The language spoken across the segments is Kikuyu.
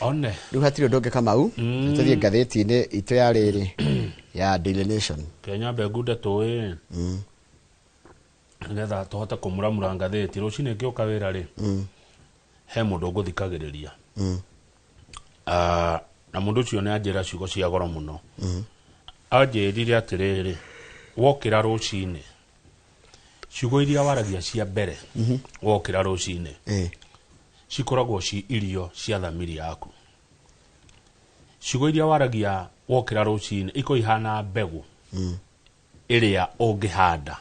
One. Rĩu hatirĩ ũndũ ũngĩ, Kamau. Tũthiĩ ngathĩti-inĩ itũ ya rĩrĩ ya Daily Nation. Kenya mbe ngunde tũĩ nĩgetha tũhote kũmuramura ngathĩti rũcinĩ ngĩũka wĩra rĩ, he mũndũ ngũthikagĩrĩria. Ah, na mũndũ ũcio nĩ anjĩra ciugo cia goro mũno. Anjĩrire atĩrĩrĩ, wokĩra rũcinĩ, ciugo iria waragia cia mbere wokĩra rũcinĩ cikoragwo ci irio cia thamiri yaku. Ciugo iria waragia wokĩra rũcinĩ ikoragwo ihana mbegũ ĩrĩa ũngĩhanda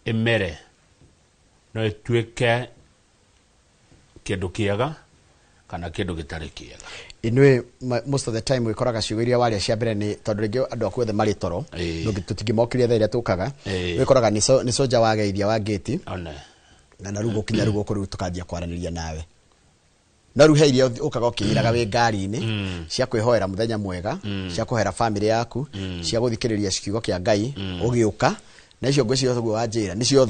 ĩmere, no ĩtuĩke kĩndũ kĩega kana kĩndũ gĩtarĩ kĩega. Inuĩ most of the time wĩkoraga ciugo iria waria cia mbere nĩ tondũ rĩngĩ andũ aku othe marĩ toro. Tũtingĩmokĩria thaa iria tũkaga. Wĩkoraga nĩ soja wageithia wa ngĩti One. na rĩu gũkinya rĩu gũkũ rĩu tũkanjia kwaranĩria nawe, no rĩu he iria ũkaga ũkĩĩraga wĩ ngari-inĩ cia kwĩhoera mũthenya mwega, cia kũhoera famĩlĩ yaku, cia gũthikĩrĩria kiugo kĩa Ngai ũgĩũka, na icio ngwĩciria ũguo wanjĩra nĩcio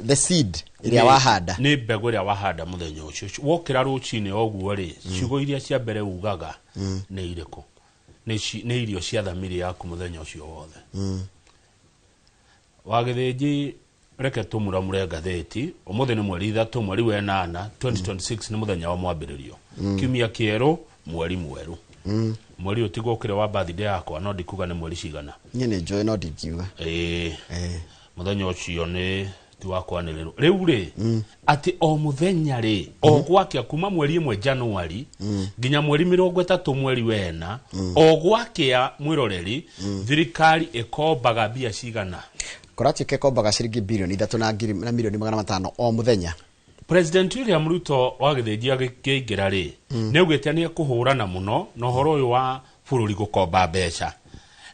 the seed ĩrĩa wahanda. Nĩ mbegũ ĩrĩa wahanda mũthenya ũcio. Wokĩra rũcinĩ o ũguo rĩ, ciugo iria cia mbere ugaga nĩ irĩkũ? Nĩ irio cia thamiri yaku mũthenya ũcio wothe. Wagĩthĩnji, reke tũmuramure ngathĩti. Ũmũthĩ nĩ mweri 3, mweri wa 8, 2026, nĩ mũthenya wa mwambĩrĩrio, kiumia kĩerũ, mweri mwerũ. Mweri ũyũ tiguo ũkĩrĩ wa birthday yakwa, no ndikuga nĩ mweri cigana. Niĩ nĩ njũĩ no ndingiuga. Ĩĩ, mũthenya ũcio nĩ ti wa kwanĩrĩrwo rĩu rĩ, atĩ o mũthenya rĩ, o gwakĩa kuma mweri 1 Januari nginya mweri 30 mweri wa 4, o gwakĩa, mwĩroreri, thirikari ĩkombaga mbia cigana? Kũratuĩka ĩkombaga ciringi 3 bilioni na ngiri na milioni 500 o mũthenya. President William Ruto wa gĩthĩnji agĩkĩingĩra rĩ, nĩ augĩte nĩ ekũhũrana mũno na ũhoro ũyũ wa bũrũri gũkomba mbeca,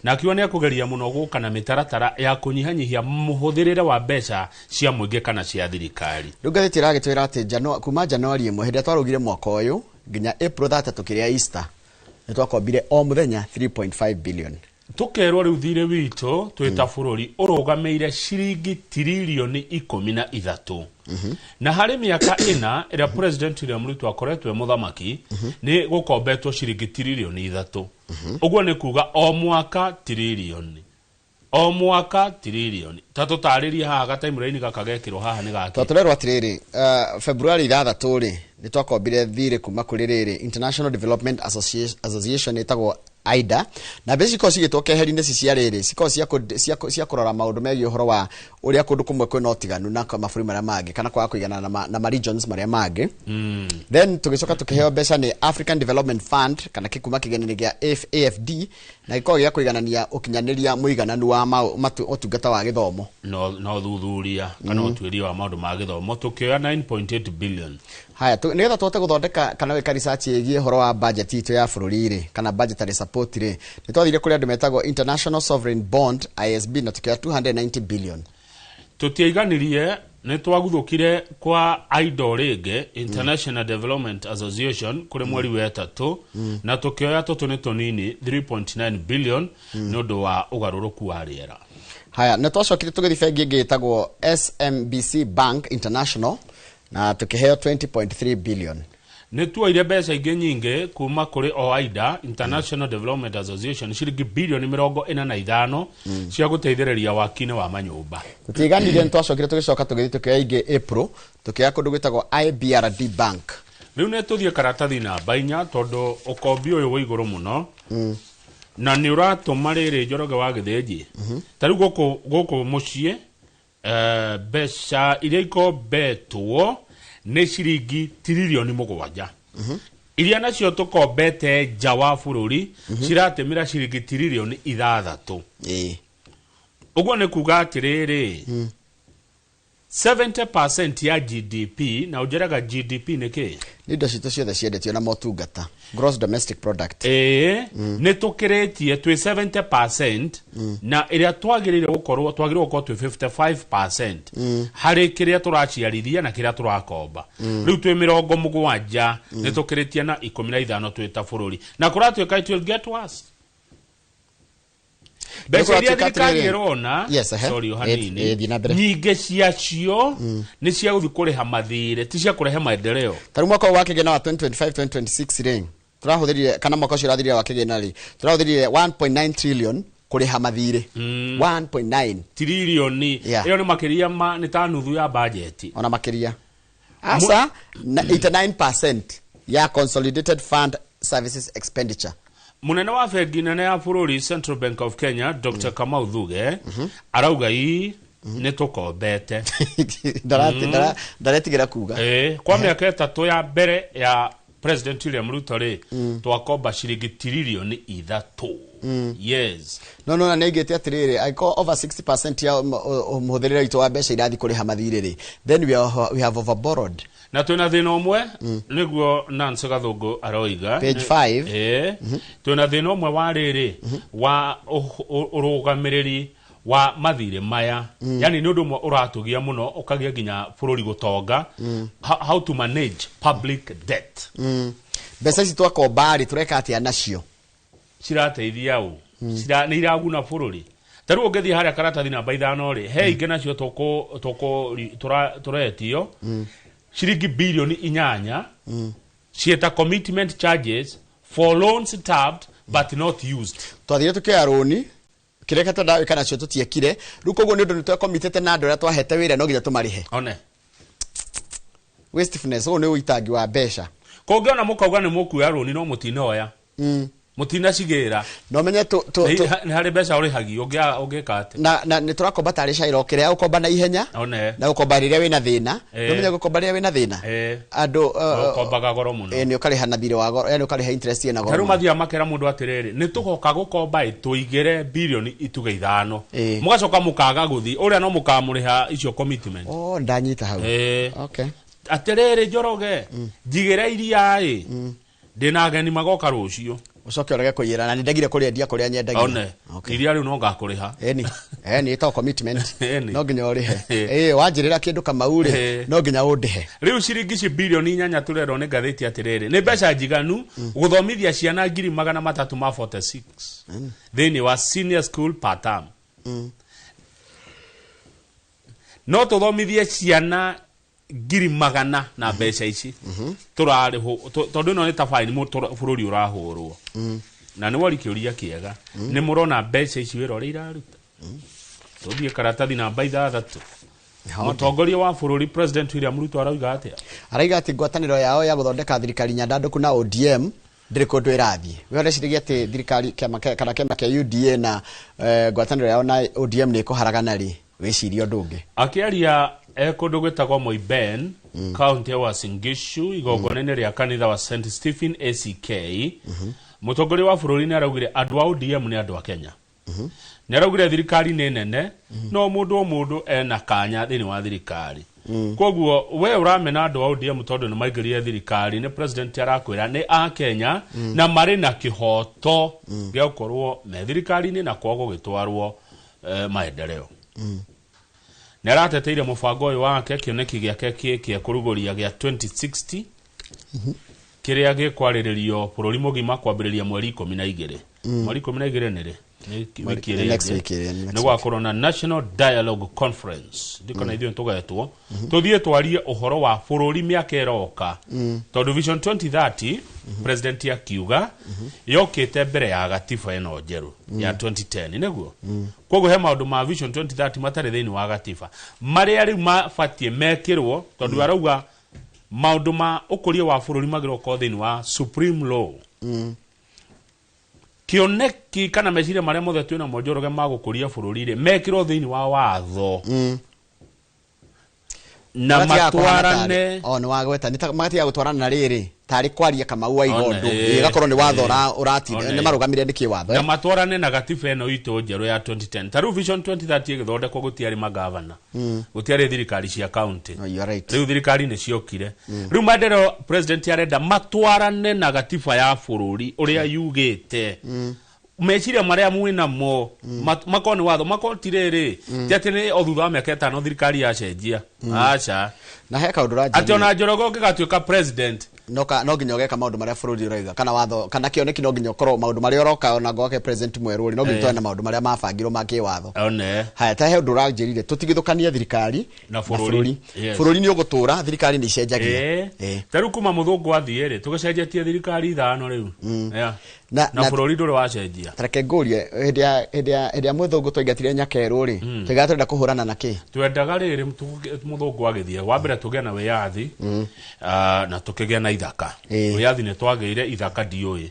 na akiuga nĩ ekũgeria mũno gũka na mĩtaratara ya kũnyihanyihia mũhũthĩrĩre wa mbeca cia mũingĩ kana cia thirikari. Rĩu ngathĩti ĩragĩtwĩra atĩ kuma Januari 1, hĩndĩ ĩrĩa twarũgire mwaka ũyũ, nginya April 30 tũkĩrĩa Easter, nĩ twakombire o mũthenya 3.5 billion. Tũkerwo rĩu thirĩ witũ twĩ ta bũrũri ũrũgamĩire ciringi tiririoni 13, na harĩ mĩaka 4 ĩrĩa President William Ruto akoretwo e mũthamaki, nĩ gũkombetwo ciringi tiririoni 3. Ũguo nĩ kuga o mwaka tiririoni, o mwaka tiririoni. Ta tũtarĩrie haha gatimeline gaka gekĩrwo haha nĩ gaki. Tondũ tũrerwo atĩrĩrĩ, February 6 rĩ, nĩ twakombire thirĩ kuma kũrĩ rĩrĩ International Development Association ĩtagwo AIDA, na mbeca cikoragwo cigĩtwo keheri-inĩ ci cia rĩrĩ cikoragwo cia kũrora maũndũ megiĩ ũhoro wa ũrĩa kũndũ kũmwe kwĩna ũtiganu na kwa mabũrũri marĩa mangĩ kana kwaga kũiganana na ma regions marĩa mangĩ. Then tũgĩcoka tũkĩheo mbeca nĩ African Development Fund kana kuma kĩgĩna-inĩ gĩa AFD, na gĩkoragwo gĩa kũiganania ũkinyanĩria mũigananu wa ũtungata wa gĩthomo. No ũthuthuria kana ũtuĩria wa maũndũ ma gĩthomo, tũkĩoya 9.8 billion. Haya, nĩgetha tũhote gũthondeka kana gwĩka research ĩgiĩ ũhoro wa budget itũ ya bũrũri rĩ, kana budgetary support rĩ, nĩ twathire kũrĩ andũ metagwo International Sovereign Bond, ISB, na tũkĩoya 290 billion. Tũtiaiganirie, nĩ twaguthũkire kwa AIDA rĩngĩ, International Development Association, kũrĩ mweri wa 3, na tũkĩoya tũtũ nĩ tũnini 3.9 billion nĩ ũndũ wa ũgarũrũku wa rĩera. Haya, nĩ twacokire tũgĩthiĩ bengi ĩngĩ ĩtagwo SMBC Bank International na tũkĩheo 20.3 billion. Nĩ tuoire mbeca ingĩ nyingĩ kuma kũrĩ o AIDA, International Development Association, ciringi 45 bilioni cia gũteithĩrĩria waki-inĩ wa manyũmba. Tũtiganirie, nĩ twacokire tũgĩcoka tũgĩthiĩ tũkĩoya ingĩ April, tũkĩoya kũndũ gwĩtagwo IBRD Bank. Rĩu nĩ tũthiĩ karatathi namba 4, tondũ ũkombi ũyũ wĩ igũrũ mũno na nĩ ũratũma rĩrĩ, Njoroge wa Gĩthĩnji, ta rĩu gũkũ mũciĩ, mbeca iria ikombetwo nĩ ciringi 7 tiririoni, iria nacio tũkombete nja wa bũrũri ciratĩmĩra ciringi 6 tiririoni. Ũguo nĩ kuga atĩrĩrĩ, 70% ya GDP, na ũnjĩraga GDP nĩ kĩ? Nĩ indo citũ ciothe ciendetio na motungata, gross domestic product. Ĩĩ, nĩ tũkĩrĩtie, twĩ 70%, na ĩrĩa twagĩrĩire gũkorwo twĩ 55% harĩ kĩrĩa tũraciarithia na kĩrĩa tũrakomba. Rĩu twĩ 70, nĩ tũkĩrĩtie na 15 twĩ ta bũrũri, na kũratuĩka it will get worse. Mbeca iria Nĩkũratuĩka thirikari atĩrĩrĩ. ĩrona, Yes, ehe. sorry, o hanini, Thiĩ na mbere. nyingĩ ciacio nĩ cia gũthiĩ kũrĩha mathirĩ, ti cia kũrehe maendeleo. Ta rĩu mwaka ũyũ wa kĩgĩna wa 2025 2026 rĩ, tũrahũthĩrire, kana mwaka ũcio ũrathirire wa kĩgĩna rĩ, tũrahũthĩrire 1.9 trillion kũrĩha mathirĩ. 1.9 Tiririoni. Ĩyo nĩ makĩria ma nĩ ta nuthu ya bajeti. Ona makĩria. Asa na 89% ya consolidated fund services expenditure. Munene wa bengi nene ya bũrũri, Central Bank of Kenya, Dr. Kamau Thuge, arauga ii nĩ tũkombete. Ndaretigĩra kuga. Kwa mĩaka 3 ya mbere ya President William Ruto rĩ, twakomba ciringi tiririoni 3. Yes. No na nĩaigĩte atĩrĩrĩ, angĩkorwo over 60% ya mũhũthĩrĩre witũ wa mbeca irathiĩ kũrĩha mathirĩ rĩ, then we have overborrowed. Na twĩna thĩna ũmwe, nĩguo Nancy Gathũngũ aroiga. Page 5. Twĩna thĩna ũmwe wa rĩrĩ wa ũrũgamĩrĩri wa mathirĩ maya. Yani nĩ ũndũ ũmwe ũratũgia mũno, ũkagia nginya bũrũri gũtonga. How to manage public debt. Mbeca ici twakomba rĩ, tũreka atĩa nacio? Cirateithia ũ? Nĩ iraguna bũrũri? Ta rĩu ũngĩthiĩ harĩa karatathi namba 5 rĩ, he ingĩ nacio tũretio ciringi bilioni 8 ciĩta commitment charges for loans tapped but not used. Twathire tukioya rũni, kĩrĩa twendaga gwĩka nacio tũtiekire, rĩu koguo nĩ ũndũ nĩ twekomitĩte na andũ arĩa twahete wĩra, no nginya tũmarĩhe. One. Wastefulness, ũyũ nĩ ũitangi wa mbeca. Kũngĩona mũkauga nĩ mũkuoya rũni no mũtinoya, mũtinacigĩra. No menye Nĩ harĩ mbeca ũrĩhagio ũngĩka atĩ. Na nĩ tũrakomba tarĩ Cairo, kĩrĩa ũkomba na ihenya One. na gũkomba rĩrĩa wĩna thĩna. No menye gũkomba rĩrĩa wĩna thĩna, andũ Ũkombaga goro mũno. Nĩ ũkarĩha na thirĩ wa goro, yani ũkarĩha interest ĩna goro Tarĩu mũno. mathiaga makera mũndũ atĩrĩrĩ, nĩ tũgoka gũkomba ĩ tũigĩre bilioni ituge 5, mũgacoka mũkaga gũthiĩ ũrĩa no mũkamũrĩha icio commitment. Oh, ndanyita hau. Okay. Atĩrĩrĩ Njoroge, njigĩre iria ĩ, ndĩna ageni magoka rũciũ. Ũcoke ũrege kũiyĩra na nĩ ndegire kũrĩendia kũrĩa nyendagia. One. Okay. Iria rĩu no ngakũrĩha. Eni eni ĩtagwo commitment. Eni. No nginya ũrĩhe. Wanjĩrĩra kĩndũ Kamau rĩ, no nginya ũndĩhe. Rĩu ciringi ici bilioni 8 tũrerwo nĩ ngathĩti atĩrĩrĩ, nĩ mbeca njiganu gũthomithia ciana ngiri magana matatũ ma 46 thĩinĩ wa senior school per term. No tũthomithie ciana ngiri magana na mbeca ici tũrarĩhwo, tondũ ĩno nĩ ta fine bũrũri ũrahũrwo. Na nĩ wori kĩũria kĩega, nĩ mũrona mbeca ici wĩra ũrĩa iraruta? Tũthiĩ karatathi namba 6. Mũtongoria wa bũrũri, President William Ruto, arauga atĩa? Araiga atĩ ngwatanĩro yao ya gũthondeka thirikari nyandandũku na ODM ndĩrĩ kũndũ ĩrathiĩ. We ũreciragia atĩ thirikari kana kĩama kĩa UDA na ngwatanĩro yao na ODM nĩ ĩkũharagana rĩ, wĩcirie ũndũ ũngĩ. Akĩaria kũndũ gwĩtagwo Moiben, kaunti ya Uasin Gishu, igongona-inĩ rĩa kanitha wa St Stephen ACK, mũtongoria wa bũrũri nĩ araugire andũ a ODM nĩ andũ a Kenya. Nĩ araugire thirikari nĩ nene, no mũndũ o mũndũ ena kanya thĩinĩ wa thirikari. Koguo we ũramena andũ a ODM tondũ nĩ maingĩrire thirikari, nĩ president arakwĩra nĩ a Kenya na marĩ na kĩhoto gĩa gũkorwo me thirikari-inĩ na kwaga gũgĩtwarwo maendeleo. Nĩ arateteire mũbango ũyũ wake, kĩoneki gĩake kĩa kũrugũria gĩa 2060, kĩrĩa gĩkwarĩrĩrio bũrũri mũgima kwambĩrĩria mweri 12. Mweri 12 nĩ rĩ? Nĩ wiki ĩrĩa Next ĩngĩ. week, next Nĩ gwakorwo na National Dialogue Conference, ndikona ithuĩ tũgetwo tũthiĩ twarie ũhoro wa bũrũri mĩaka ĩroka, tondũ Vision 2030, president akiuga, yokĩte mbere ya gatiba ĩno njerũ ya 2010, nĩguo koguo he maũndũ ma Vision 2030 matarĩ thĩinĩ wa gatiba marĩa rĩu mabatiĩ mekĩrwo, tondũ arauga maũndũ ma ũkũria wa bũrũri magĩrĩirwo gũkorwo thĩinĩ wa supreme law. Kĩoneki kana meciria marĩa mothe twĩna mo, Njoroge, ma gũkũria bũrũri rĩ, mekĩrwo thĩinĩ wa watho na Magatiga kũhana matwarane. O nĩ wagweta nĩ magatiga gũtwarana na rĩrĩ tarĩ kwaria Kamau wa One, igondu, ĩgakorwo nĩ watho ũrati One. nĩ marũgamire nĩ kĩwatho. Na matwarane na gatiba ĩno itũ njerũ ya 2010. Ta rĩu Vision 2030 ĩgĩthondekwo gũtiarĩ magavana, gũtiarĩ thirikari cia county. No, you are right. Rĩu thirikari nĩ ciokire. Rĩu maendeleo president arenda matwarane na gatiba ya bũrũri ũrĩa yugĩte, meciria marĩa mwĩnamo makorwo nĩ watho, makorwo ti rĩrĩ, ti atĩ nĩ o thutha wa mĩaka 5 thirikari yacenjia, aca. Na he kaũndũ Atĩ ũranjĩrire. ona Njoroge ũngĩgatuĩka president, No ka no nginya ũgeka maũndũ marĩa bũrũri ũrauga kana watho kana kĩoneki, no nginya ũkorwo maũndũ marĩa ũroka ona gwake president mwerũ rĩ, no nginya twane na maũndũ marĩa mabangirwo ma kĩwatho. One. Haya, ta he ũndũ ũranjĩrire, tũtigithũkanie thirikari na bũrũri. Yes. Bũrũri nĩ ũgũtũra, thirikari nĩ icenjagia. Ta rĩu kuma mũthũngũ athiĩ rĩ, tũgĩcenjetie thirikari ithano rĩu. Yeah. Na Na bũrũri ndũrĩ wacenjia. Ta reke ngũrie, hĩndĩ ya mũthũngũ twaingatire nyakerũ rĩ, twaigaga tũrenda kũhũrana na kĩ? Twendaga rĩrĩ, mũthũngũ agĩthiĩ wa mbere tũgĩe na wĩyathi, na tũkĩgĩa na ithaka. Wĩyathi nĩ twagĩire, ithaka ndiũĩ.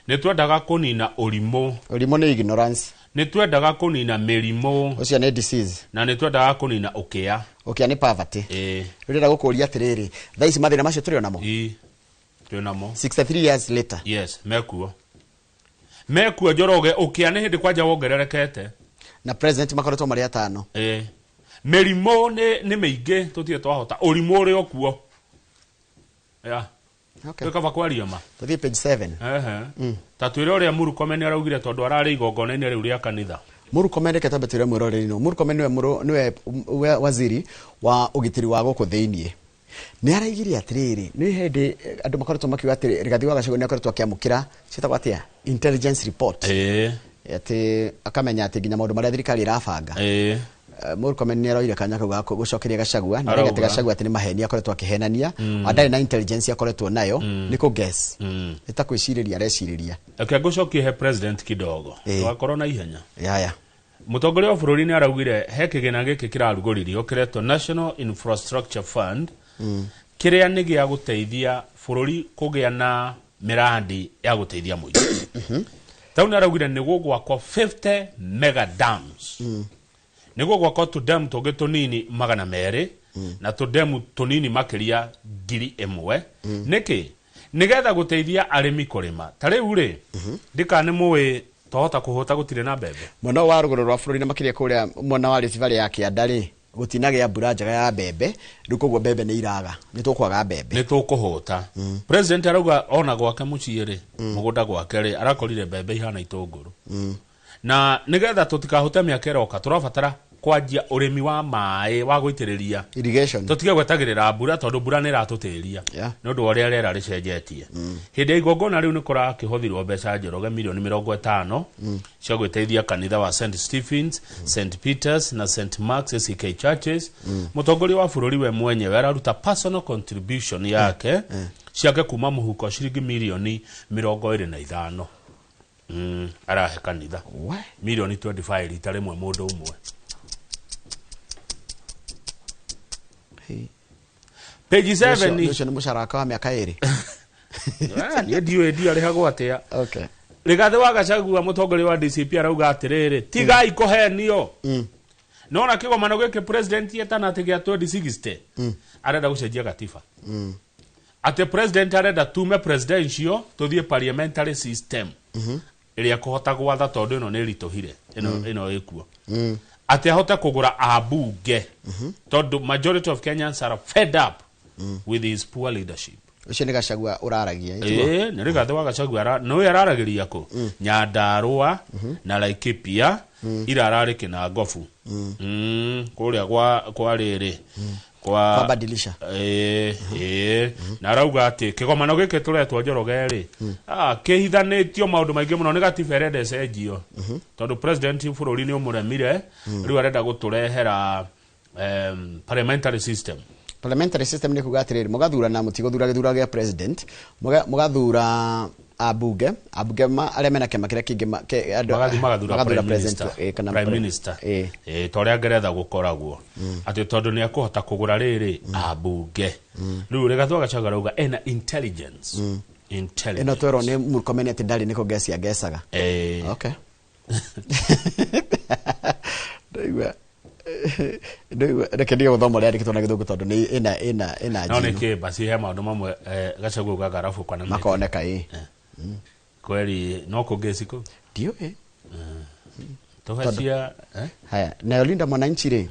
Nĩ twendaga kũnina ũrimũ. Ũrimũ nĩ ignorance. Nĩ twendaga kũnina mĩrimũ. Ũcio nĩ disease. Na nĩ twendaga kũnina ũkĩa. Ũkĩa nĩ poverty. Ndĩrenda gũkũria atĩrĩrĩ, thaa ici mathĩna macio tũrĩ o namo? Ĩ, twĩ namo. 63 years later. Yes, mekuo, mekuo, Njoroge. Ũkĩa nĩ hĩndĩ kwanja wongererekete. Na president makoretwo marĩ atano. Mĩrimũ nĩ mĩingĩ, tũtirĩ twahota ũrimũ ũrĩ o kuo, yeah. Twĩ kwaria ma. Tũthiĩ page 7. Ehe. Ta twĩre ũrĩa Murkomen araugire, tondũ ararĩ igongona-inĩ rĩu rĩa kanitha. Murkomen, reke twambe twĩre mwĩroreri no Murkomen nĩwe nĩwe waziri wa ũgitĩri wa gũkũ thĩiniĩ. Nĩ araigire atĩrĩrĩ, nĩ hĩndĩ andũ makoretwo makiuga atĩ Rigathi wa Gachagua nĩ akoretwo akĩamũkĩra, ciĩtagwo atĩa, intelligence report, atĩ akamenya atĩ nginya maũndũ marĩa thirikari ĩrabanga. Murkomen nĩ aroire kanya kau ga gũcokeria Gachagua na arauga atĩ Arauga. Gachagua atĩ nĩ maheni akoretwo akĩhenania, ndarĩ na intelligence akoretwo nayo, nĩ kũ guess, nĩ ta kwĩcirĩria arecirĩria. Reke ngũcokie he president kidogo. Tũgakorwo na ihenya. Yaya. Mũtongoria wa bũrũri nĩ araugire he kĩgĩna gĩkĩ kĩrarugũririo kĩretwo National Infrastructure Fund, kĩrĩa nĩ gĩa gũteithia bũrũri kũgĩa na mĩrandi ya gũteithia mũingĩ. Tau nĩ araugire nĩ gũgwakwo 50 mega dams, nĩ gũgwakwo tũdemu tũngĩ tũnini 200 na tũdemu tũnini makĩria 1,000. Nĩkĩ? Nĩgetha gũteithia arĩmi kũrĩma. Ta rĩu rĩ, ndikana nĩ mũĩ twahota kũhũta gũtirĩ na mbembe. Mwena wa rũgũrũ rwa bũrũri na makĩria kũrĩa mwena wa Rift Valley ya kĩanda rĩ, gũtinagĩa mbura njega ya mbembe rĩu, koguo mbembe nĩ iraga, nĩ tũkwaga mbembe. Nĩ tũkũhũta. President arauga ona gwake mũciĩ rĩ, mũgũnda gwake rĩ, arakorire mbembe ihana itũngũrũ. Na nĩgetha tũtikahũte mĩaka ĩroka, tũrabatara kwanjia ũrĩmi wa maĩ wa gũitĩrĩria. Irrigation. Tũtige gwetagĩrĩra mbura, tondũ mbura nĩ ĩratũtĩria nĩ ũndũ wa ũrĩa rĩera rĩcenjetie. Hĩndĩ ya igongona rĩu nĩ kũrakĩhothirwo mbeca, Njoroge, mirioni 50 cia gwĩteithia kanitha wa St Stephens, St Peters na St Marks ACK churches. Mũtongoria wa bũrũri we mwenyewe araruta personal contribution yake ciake kuma mũhuko ciringi mirioni 25. Arahe kanitha. We. Mirioni 25 rita rĩmwe mũndũ ũmwe. Hey. Page 7. Ũcio nĩ mũcara wake wa mĩaka 2. Ah, niĩ ndiũĩ, ndiũ arĩhagwo atĩa. Rigathĩ wa Gachagua, mũtongoria wa DCP, arauga atĩrĩrĩ, tigai kũhenio. Nona kĩgomano gĩkĩ president etana atĩ gĩa 2060, arenda gũcenjia gatiba, atĩ president arenda tume presidential tũthiĩ parliamentary system ĩrĩa kũhota gwatha, tondũ ĩno nĩ ĩritũhire ĩno ĩkuo, atĩ ahote kũgũra ambunge, tondũ majority of Kenyans are fed up with his poor leadership. Ũcio nĩ Gachagua ũraragia, ĩ tiguo? Ĩĩ, nĩ Rigathĩ wa Gachagua nĩwe araragĩria kũ Nyandarũa na Laikipia, ira ararĩ Kĩnangobu. Kũrĩa kwa rĩrĩ kwa Kwa badilisha. Ĩĩ, na arauga atĩ kĩgomano gĩkĩ tũretwo, Njoroge rĩ, kĩhithanĩtio maũndũ maingĩ mũno, nĩ gatiba ĩrenda ĩcenjio, tondũ president bũrũri nĩ ũmũremire, rĩu arenda gũtũrehera parliamentary system. Parliamentary system nĩ kuga atĩrĩrĩ, mũgathurana, mũtigũthura gĩthurano gĩa president, mũgathura ambunge arĩa mena kĩama kĩrĩa kĩngĩ magathiĩ magathura magathura prime president, minister. Kana prime minister. Ta ũrĩa Ngeretha gũkoragwo, atĩ tondũ nĩ akũhota kũgũra rĩrĩ ambunge. Rĩu Rigathĩ wa Gachagua arauga ena intelligence. Intelligence. Ĩno twerwo nĩ Murkomen atĩ ndarĩ, nĩ kũngecia ngecaga. Okay, ndaigua reke ndige gũthoma ũrĩa yandĩkĩtwo na Gĩthũngũ, tondũ nĩ ĩna No nĩ njino. kĩ basi, he maũndũ mamwe Gachagua ugaga arabu kana makoneka, ĩ. Kweli no kũngĩci kũ Ndiũĩ. Tũhe cia, eh? Haya, nayo Linda Mwananchi rĩ,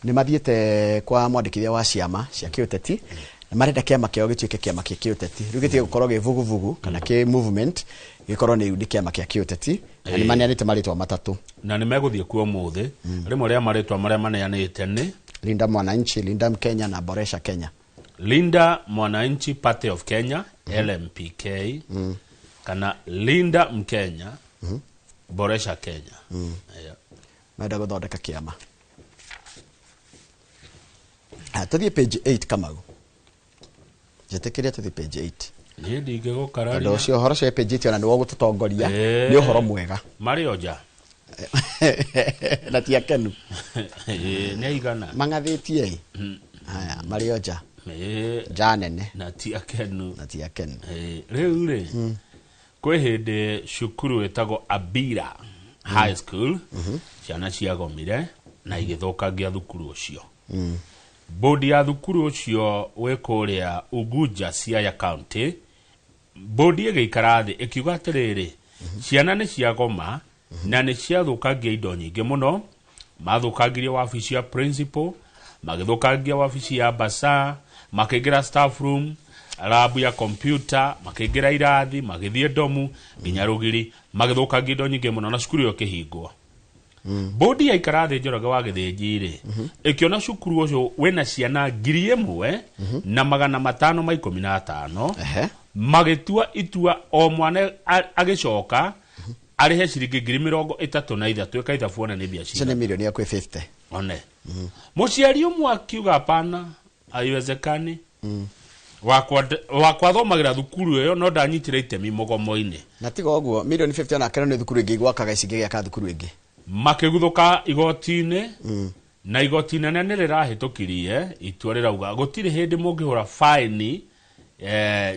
nĩ mathiĩte kwa mwandĩkithia wa ciama cia kĩũteti na marenda kĩama kĩao gĩtuĩke kĩama kĩa kĩũteti rĩu, gĩtige gũkorwo gĩ vuguvugu kana kĩ movement, gĩkorwo nĩ kĩama kĩa kĩũteti, na nĩ maneanĩte marĩtwa matatũ. Na nĩ megũthiĩ kuo ũmũthĩ. Rĩmwe rĩa marĩtwa marĩa maneanĩte nĩ Linda Mwananchi, Linda Kenya na Boresha Kenya. Linda Mwananchi Party of Kenya, LMPK, kana Linda Mkenya, Boresha Kenya. Yeah. Menda gũthondeka kĩama. Ah, tũthiĩ page 8, Kamau, njĩtĩkĩria tũthiĩ page 8. Niĩ Tondũ ndingĩgũkararia. Ũcio ũhoro ũcio wĩ page 8 ona nĩwe ũgũtũtongoria. Nĩ ũhoro mwega. Marĩ o nja. Na ti akenu. Nĩ aigana. Mang'athĩtie ĩ haya marĩ o nja. Nja nene. Na ti akenu. Na ti akenu. Rĩu rĩ, kwĩ hĩndĩ cukuru ĩtagwo Abira High School ciana ciagomire na igĩthũkangia thukuru ũcio. Bodi ya thukuru ũcio wĩ kũrĩa Uguja, Siaya County, bodi ĩgĩikara thĩ ĩkiuga atĩrĩrĩ, ciana nĩ ciagoma na nĩ ciathũkangia indo nyingĩ mũno. Mathũkangirie wabici ya principal, magĩthũkangia wabici ya basa, makĩingĩra staff room, lab ya computer, makĩingĩra irathi, magĩthiĩ ndomu nginya rũgiri, magĩthũkangia indo nyingĩ mũno na cukuru ĩyo ĩkĩhingwo. Bodi yaikara thĩ, Njoroge wa Gĩthĩnji rĩ, ĩkĩona cukuru ũcio wĩna ciana 1515. Magĩtua itua o mwana agĩcoka arĩhe ciringi 33,000. Ĩka ithabu wone nĩ mbia Icio cigana. nĩ milioni ya kwĩ 50. One mũciari ũmwe akiuga hapana, haiwezekani, wakwa wakwa athomagĩra thukuru ĩyo no ndanyitire itemi mũgomo-inĩ. Na tiga ũguo, milioni 50 onake no nĩ thukuru ĩngĩ igwakaga ici ingĩgĩaka thukuru ĩngĩ. Makĩguthũka igoti-inĩ, na igoti inene nĩ rĩrahĩtũkirie itua rĩrauga gũtirĩ hĩndĩ mũngĩhũra faini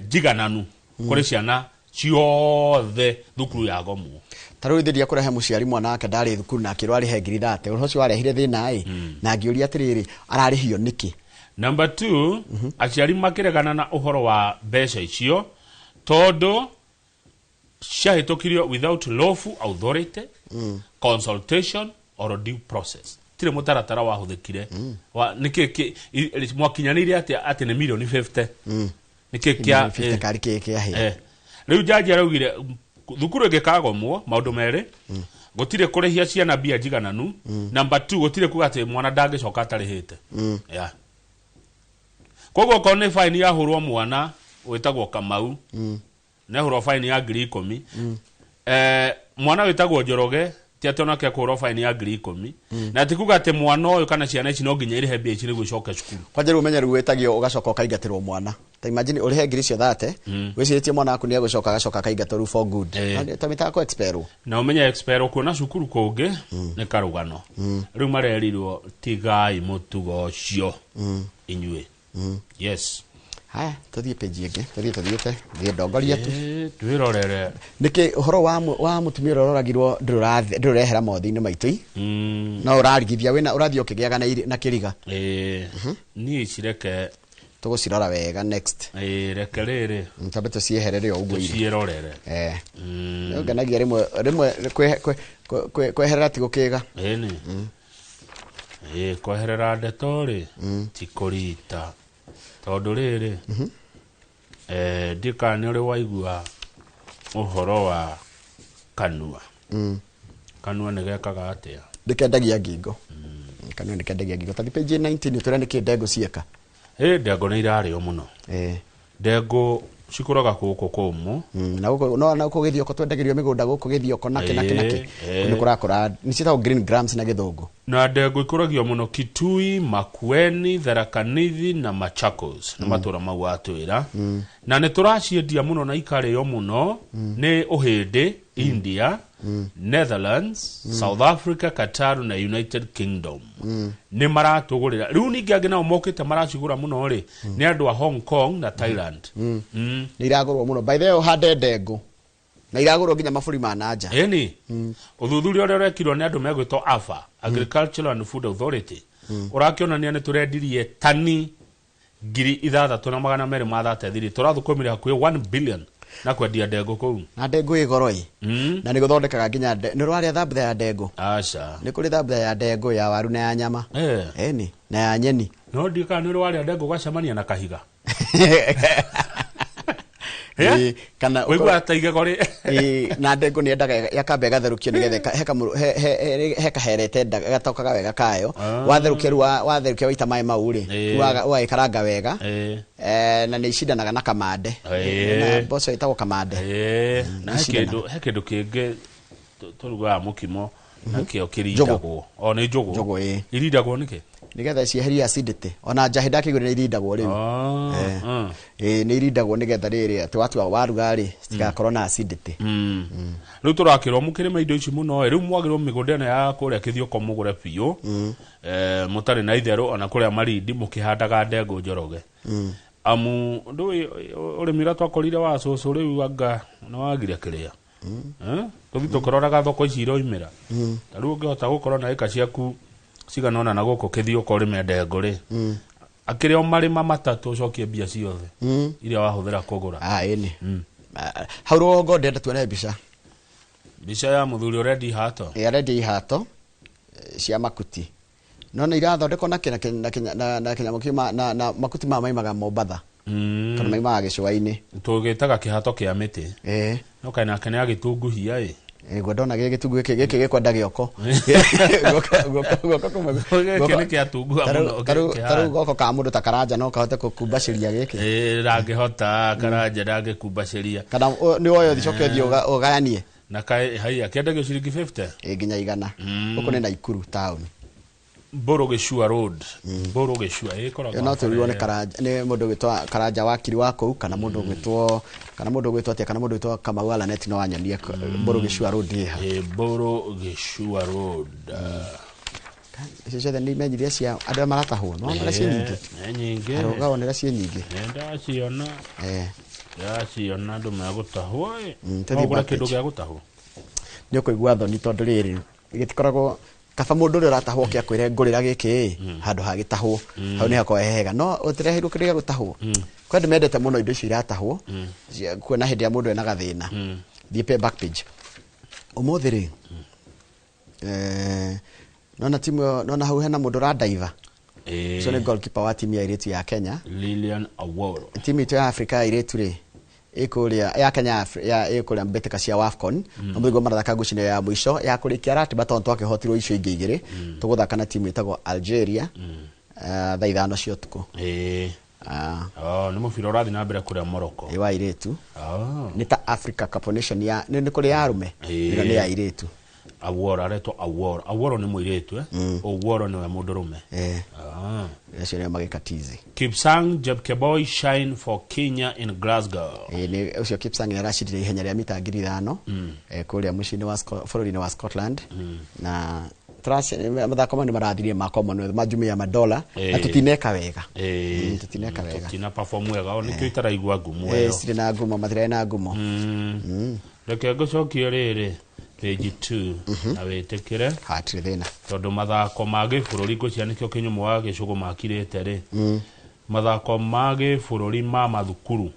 njigananu kũrĩ ciana ciothe thukuru ya gomwo. Ta rĩu ithiria kũrehe mũciari mwana wake ndarĩ thukuru na akĩrwo arĩhe 30,000, ũhoro ũcio warehire thĩna ĩ, na ngĩũria atĩrĩrĩ, ararĩhio nĩkĩ? Number two, aciari makĩregana na ũhoro wa mbeca icio tondũ ciahĩtũkirio without lawful authority, consultation or due process. Tirĩ mũtaratara wahũthĩkire. Nĩkĩ mwakinyanĩire atĩa atĩ nĩ milioni 50? Nĩkĩ kĩa Milioni 50 karĩ kĩ kĩahĩa? Rĩu jaji araugire thukuru ĩngĩkagomwo maũndũ merĩ, gũtirĩ kũrĩhia ciana mbia njigananu. Number two, gũtirĩ kuga atĩ mwana ndangĩcoka atarĩhĩte. Yeah. Koguo okorwo nĩ faini yahũrwo mwana wĩtagwo Kamau, nĩahũrwo faini ya 10,000, mwana wĩtagwo Njoroge ti atĩ onake akũhũrwo faini ya 10,000, na ti kuga atĩ mwana ũyũ kana ciana ici no nginya irĩhe mbia ici nĩguo icoke cukuru. Kwanja rĩu ũmenye rĩu wĩtagio ũgacoka ũkaingatĩrwo mwana. Ta imagine ũrĩhe ngiri icio 30, wĩcirĩtie mwana waku nĩ egũcoka agacoka akaingatwo rĩu for good. Ta mĩtaga kũ expel. Na ũmenye expel kuona cukuru kũngĩ nĩ karũgano. Rĩu marerirwo tigai mũtugo ũcio inyuĩ. Yes. Haya, tũthiĩ page ĩngĩ, tũthiĩ tũthiĩte thiĩ ndongoria tu. Twĩrorere. Nĩkĩ ũhoro wa mũtumia ũrĩa ũroragirwo ndũrehera mothe-inĩ maitũ i? No ũrarigithia wĩna ũrathiĩ ũkĩgĩaga na kĩriga. Niĩ ici reke Tũgũcirora wega next. Reke rĩrĩ. Twambe tũcieherere o ũguo irĩ. Tũciĩrorere. Nĩ ngenagia rĩmwe rĩmwe kweherera ti gũkĩga. Ĩni kweherera ndeto rĩ ti kũrita, tondũ rĩrĩ, ndiĩ kana nĩ ũrĩ waigua ũhoro wa kanua. Kanua nĩ gekaga atĩa? Ndĩkendagia ngingo. Kanua nĩkendagia ngingo. Tathi page 19 ũtwĩre nĩkĩ ndengũ cieka. Ndengũ nĩ irarĩo mũno. Ndengũ cikũraga gũkũ kũmũ. Na gũkũ no na gũkũ gĩthioko twendagĩrio mĩgũnda gũkũ gĩthioko nakĩ nakĩ nakĩ. Nĩ kũrakũra nĩ ciĩtagwo green grams na gĩthũngũ. Na ndengũ ikũragio mũno Kitui, Makueni, Tharaka Nithi na Machakos, nĩ matũra mau watwĩra, na nĩ tũraciendia mũno na ikarĩo mũno nĩ Ũhĩndĩ, India, Netherlands, South Africa, Qatar na United Kingdom nĩ maratũgũrĩra. Rĩu ningĩ angĩ nao mokĩte maracigũra mũno rĩ nĩ andũ a Hong Kong na Thailand. Nĩ iragũrwo mũno, by the way, ũhande ndengũ na iragũrwo nginya mabũrũri ma nanja. Ĩni ũthuthuria ũrĩa ũrekirwo nĩ andũ megwĩtwo AFA, Agricultural and Food Authority, ũrakĩonania nĩ tũrendirie tani 6233, tũrathũkũmire hakuhĩ 1 billion na kwendia ndengũ kũu. Na ndengũ ĩ goro ĩ. Na nĩ gũthondekaga nginya nĩ ũrarĩa thambutha ya ndengũ? Aca. Nĩ kũrĩ thambutha ya ndengũ, ya waru na ya nyama. Ĩni, na ya nyeni. No ndiĩ kana nĩ ũrĩ warĩa ndengũ ũgacemania na kahiga. Ĩĩ, kana Ũiguaga ta igego rĩ. Ĩĩ, na ndengũ nĩ yendaga yakamba ĩgatherũkio nĩgetha he kaherete gatokaga wega kayo. Watherũkia rĩu watherũkia waita maĩ mau rĩ, rĩu ũgagĩkaranga wega. Na nĩ icindanaga na kamande. Na mboco ĩtagwo kamande. Na nĩ he kĩndũ he kĩndũ kĩngĩ tũrugaga mũkimo nakĩo kĩrindagwo. O nĩ njũgũ. Njũgũ, ĩĩ. Irindagwo nĩkĩ? Nĩgetha cieherie acidity. Ona njahĩ ndakĩigua nĩ irindagwo rĩu. Ĩĩ, nĩ irindagwo nĩgetha rĩrĩ atĩ watua waruga rĩ citigakorwo na acidity. Rĩu tũrakĩrwo mũkĩrĩma indo ici mũno ĩ, rĩu mwagĩrĩirwo mĩgũnda ĩno ya kũrĩa kĩthiũko mũgũre biũ, mũtarĩ na itherũ ona kũrĩa Malindi mũkĩhandaga ndengũ Njoroge. Amu ndũĩ ũrĩmi ũrĩa twakorire wa cũcũ rĩu anga nĩ wagire kĩrĩa. Tũthiĩ tũkĩroraga thoko ici iroimĩra. Ta rĩu ũngĩhota gũkorwo na ĩka ciaku cigana ũna na gũkũ kĩthiũko ũrĩme ndengũ rĩ, akĩrĩ o marĩma matatũ ũcokie mbia ciothe iria wahũthĩra kũgũra. Ah, ĩni. Hau rũgongo ndĩrenda tuone mbica. Mbica ya mũthuri ũrendia ihato. Ĩ, arendia ihato cia makuti. No nĩ irathondekwo na na kĩnyamũ kiuma na makuti maya maimaga Mombatha. Kana maimaga gĩcũa-inĩ. Tũgĩtaga kĩhato kĩa mĩtĩ. No kaĩ nake nĩ agĩtunguhia ĩ. Ĩ, ngwenda ona gĩkĩ gĩtungu gĩkĩ gĩkwenda gĩoko. Guoko kũmwe. Gĩkĩ nĩ kĩatunguha mũno, kĩhana. Tarĩu guoko ka mũndũ ta Karanja no kahote gũkumbacĩria gĩkĩ. Ĩ, ndangĩhota, Karanja ndangĩkumbacĩria. Kana nĩ woya ũcoke ũthiĩ ũgayanie. Na kaĩ, haiya, kĩendagio ciringi 50? Ĩ, nginya 100. Gũkũ nĩ Naikuru town. Mbũrũ Gĩcua Road. Mbũrũ Gĩcua, ĩ, ĩkoragwo Ĩyo no tũrigwo nĩ barabara. Karanja, nĩ mũndũ ũgwĩtwo Karanja wakiri wa kũu, kana mũndũ ũgwĩtwo, kana mũndũ ũgwĩtwo atĩa, kana mũndũ ũgwĩtwo Kamau wa Lanet no anyonie Mbũrũ Gĩcua Road ĩ ha. Ĩ, Mbũrũ Gĩcua Road. Icio ciothe nĩ imenyithia cia andũ arĩa maratahwo, no ona ciĩ nyingĩ. Nĩ nyingĩ. Arũga onera ciĩ nyingĩ. Nĩ ndaciona. Ndaciona andũ megũtahwo, ĩ. Tũthiĩ No ũgũre back kĩndũ page. gĩa gũtahwo? Nĩ ũkũigua thoni tondũ rĩrĩ, gĩtikoragwo kaba mũndũ ũrĩa ũratahwo oke akwĩre ngũrĩra gĩkĩ ĩ, handũ ha gĩtahwo. Hau nĩ hakoragwo he hega. No ũtireheirwo kĩndũ gĩa gũtahwo. Kwĩ andũ mendete mũno indo icio iratahwo, kuona hĩndĩ ĩrĩa mũndũ ena gathĩna. Thiĩ pe back page. Ũmũthĩ rĩ, nona timu ĩyo, nona hau hena mũndũ ũrandaiva. Ũcio nĩ goalkeeper wa timu ya airĩtu ya Kenya. Lilian Aworo. Timu itũ ya Afrika ya airĩtu rĩ, ĩkũrĩa, ya Kenya ya ya ĩkũrĩa mbĩtĩka cia WAFCON. Na mũthenya marathaka ngucanio ya mũico ya kũrĩkia ratiba tondũ twakĩhotirwo icio ingĩ igĩrĩ. Tũgũthaka na timu ĩtagwo Algeria, thaa 5 cia ũtukũ. Oh, nĩ mũbira ũrathiĩ na mbere kũrĩa Morocco. Ĩ, wa airĩtu. Nĩ ta Africa Cup of Nation ya, nĩ kũrĩ ya arũme? Ĩno nĩ ya airĩtu. Aworo, aretwo Aworo. Aworo nĩ mũirĩtu, Oworo nĩwe mũndũrũme. Acio nĩo magĩka tizi. Kipsang Jepkemboi shine for Kenya in Glasgow. Nĩ ũcio Kipsang nĩ aracindire ihenya rĩa mita ngiri ithano, kũrĩa mũciĩ-inĩ wa bũrũri-inĩ wa Scotland. Na mathako mau nĩ marathirie ma Commonwealth, ma Jumuiya ya Madola, na tũtineka wega. Tũtineka wega. Tũtina perform wega, o nĩkĩo itaraigua ngumo ĩyo. Citirĩ na ngumo, matirarĩ na ngumo. Reke ngũcokie rĩrĩ page 2 na wĩtĩkĩre. Hatirĩ thĩna. Tondũ mathako ma gĩbũrũri ngwĩciria nĩkĩo kĩnyũmũ wa gĩcũgũ makirĩte rĩ. Mathako ma gĩbũrũri ma mathukuru.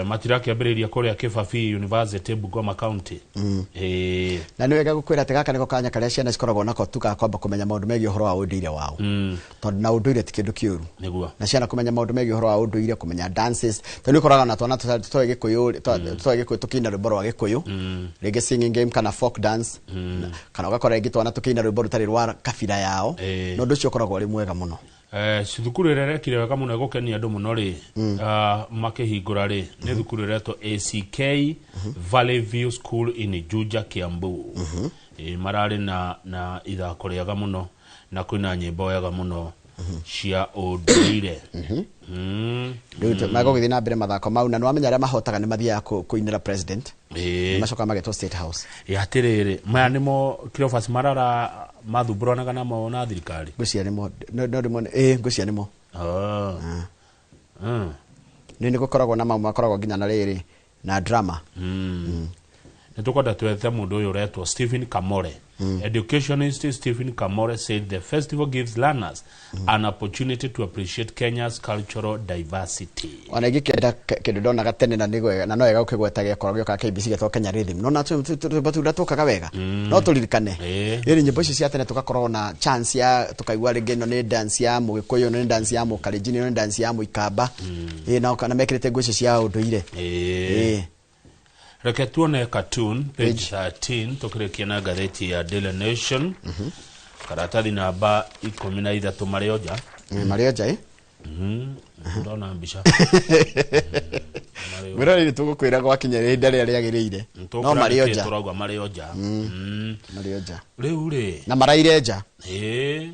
Matirakĩambĩrĩria kũrĩa Kĩbabii University Bungoma County. Na nĩ wega gũkwĩra atĩ gaka nĩko kanya karĩa ciana cikoragwo nako tu ga kwamba kũmenya maũndũ megiĩ ũhoro wa ũndũire wao. Tondũ na ũndũire ti kĩndũ kĩũru. Na ciana kũmenya maũndũ megiĩ ũhoro wa ũndũire, kũmenya dances. Tondũ nĩ ũkoraga na twana tũtoĩ Gĩkũyũ, tũtoĩ Gĩkũyũ tũkĩina rwĩmbo rwa Gĩkũyũ. Rĩngĩ singing game kana folk dance. Kana ũgakora rĩngĩ twana tũkĩina rwĩmbo rũtarĩ rwa kabira yao. Na ũndũ ũcio ũkoragwo ũrĩ mwega mũno. Thukuru ĩrĩa ĩrekire wega mũno ĩgũkenia andũ mũno rĩ, makĩhingũra rĩ, nĩ thukuru ĩretwo ACK Valley View School in Juja, Kiambu. Mararĩ na ithako rĩega mũno na kwĩna nyĩmbo wega mũno cia ũndũire. Rĩu magũgĩthiĩ na mbere mathako mau, na nĩwamenya arĩa mahotaga nĩ mathiaga kũinĩra president. Nĩ macokaga magetwo State House. Ĩ, atĩrĩrĩ, maya nĩmo Cleophas Malala mathumbũranaga namo na thirikari. Ngwĩciria nĩmo, no ndĩmone, ĩ, ngwĩciria nĩmo. Nĩ gũkoragwo na mamwe makoragwo nginya na rĩrĩ na drama. Nĩ tũkwenda twethe mũndũ ũyũ ũretwo Stephen Kamore. Educationist Stephen Kamore said the festival gives learners an opportunity to appreciate Kenya's cultural diversity. Ona ingĩkĩenda kĩndũ ndonaga tene na nĩgwega na no wega ũkĩgweta gĩakorwo gĩokaga KBC gĩtagwo Kenya Rhythm no na tũrwĩmbo tũrĩa tũkaga wega no tũririkane. Ĩni nyĩmbo icio cia tene tũgakorwo na chance ya tũkaigua rĩngĩ ĩno nĩ dance ya Mũgĩkũyũ, ĩno nĩ dance ya Mũkalenjin, ĩno nĩ dance ya Mũikamba. Ĩ na kana mekĩrĩte nguo icio cia ũndũire. Ĩ. Reke tuone cartoon page 13 tukirikia na ngathĩti ya Daily Nation, karatathi namba 13, marĩ nja. Marĩ nja ĩ. Ndona mbica. Mwĩroreri, tũgũkwĩra gwakinya ihinda rĩrĩa rĩagĩrĩire, no marĩ nja. Tũrauga marĩ nja. Marĩ nja. Rĩu rĩ, na maraire nja. Ĩ.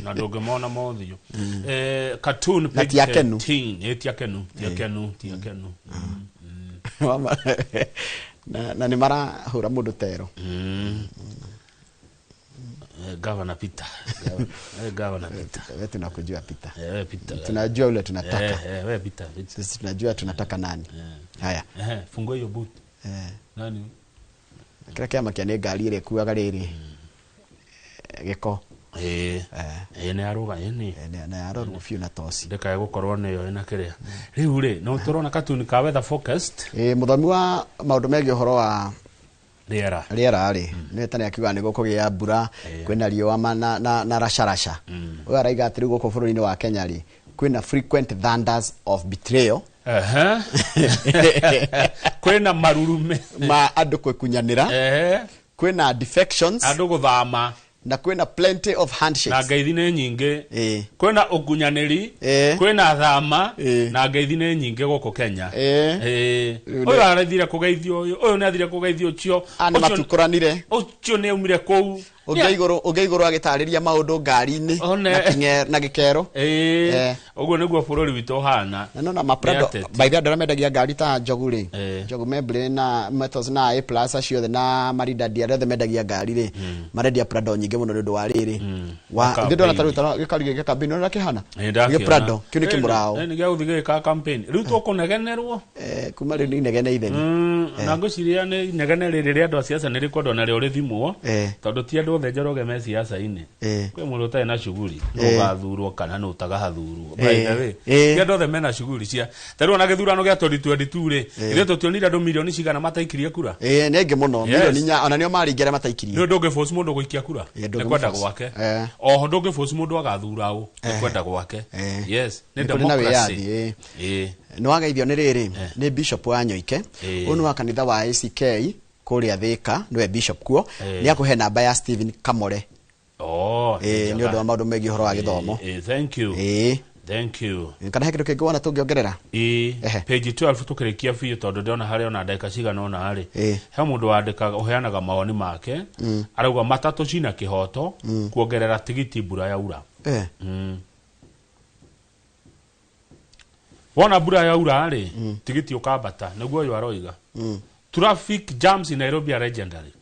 Na ndũngĩmona mothiũ. Cartoon Na page ti akenu. 13. Ĩ, ti akenu, ti akenu, ti akenu. Na nĩ marahũra mũndũ tero. Governor Peter. Governor Peter. We tunakujua Peter. We Peter. Tunajua ule tunataka. We Peter. Peter. Sisi tunajua tunataka nani. Haya. Fungua hiyo boot. Nani? Kĩrĩa kĩamakia nĩ ngari ĩrĩa ĩkuaga rĩrĩ gĩko. Nĩ arũga ĩni. Na yarorwo biũ na toci. Ndĩkae gũkorwo nĩyo ĩna kĩrĩa. Rĩu rĩ, no tũrona katuni ka weather forecast. Mũthomi wa maũndũ megiĩ ũhoro wa rĩera. Rĩera rĩ, nĩ tene akiuga nĩ gũkũgĩa mbura, kwĩna riũa na racaraca. Ũyũ araiga atĩ rĩu gũkũ bũrũri-inĩ wa Kenya rĩ, kwĩna frequent thunders of betrayal. Kwĩna marurume ma andũ kwĩkunyanĩra. Kwĩna defections, andũ gũthama, na kwĩna plenty of na handshakes. Ngeithi nĩ nyingĩ. Kwĩna ũkunyanĩri, kwĩna thama, na ngeithi nĩ nyingĩ gũkũ Kenya. Rĩu Ũyũ arathire kũgeithio ũyũ, ũyũ nĩ athire kũgeithio ũcio. A nĩ matukũranire. Ũcio nĩ aumire kũu. Ũngĩ igũrũ agĩtarĩria maũndũ ngari-inĩ One. na gĩkero. Ũguo nĩguo bũrũri witũ ũhana. Na nona maprado Nĩ ateti. by the way, andũ arĩa mendagia ngari ta Njogu rĩ, Njogu Membley na Metals na A Plus acio othe na Maridadi arĩa othe mendagia ngari rĩ, marendia Prado nyingĩ mũno nĩ ũndũ wa rĩrĩ wa Campaign. ithuĩ ndona ta rĩu ta gĩkari gĩkĩ campaign ũrĩa kĩhana. Ĩ, ndakĩona. Gĩ Prado kĩu nĩ kĩmũraũ. Nĩ gĩa gũthiĩ gĩgĩka campaign. Rĩu tũkũnegenerwo. Kuma rĩu nĩ inegene itheri. Na ngwĩciria nĩ inegene rĩrĩ rĩa andũ a siasa nĩ rĩkwendwo narĩo rĩthimwo, tondũ ti andũ othe Njoroge me siasa-inĩ. Kwĩ mũndũ ũtarĩ na shughuli nũ ũgathurwo kana nũ ũtagathurwo. By the way, ti andũ othe mena shughuli cia ta rĩu ona gĩthurano gĩa 2022 rĩ, ithuĩ tũtionire andũ milioni cigana mataikirie kura. Nĩ aingĩ mũno. Yes. Milioni 4 ona nĩo marĩ aingĩ arĩa mataikirie. Nĩ ũndũ ũngĩforce mũndũ gũikia kura, ndũngĩmũforce. nĩ kwenda gwake. Oho ndũngĩforce mũndũ agathura ũ, nĩ kwenda gwake. Yes, nĩ Nĩ kũrĩ na democracy. wĩyathi, ĩ. Nĩ wageithio nĩ rĩrĩ, nĩ bishop wa Nyoike. Ũyũ nĩ wa kanitha wa ACK kũrĩa Thĩka, nĩwe bishop kuo. Nĩ akũhe namba ya Stephen Kamore. Oh, Nĩ ũndũ wa maũndũ megiĩ ũhoro wa gĩthomo. Thank you. Thank you. Kana he kĩndũ kĩngĩ wona tũngĩongerera? Ĩ, page 12 tukĩrĩkia biũ, tondũ ndĩrona harĩ ona ndagĩka cigana ũna rĩ, he mũndũ wandĩkaga ũheanaga mawoni make, arauga matatũ cina kĩhoto kuongerera tigiti mbura yaura. Wona mbura yaura rĩ, tigiti ũkambata, nĩguo ũyũ aroiga. Traffic jams in Nairobi are legendary.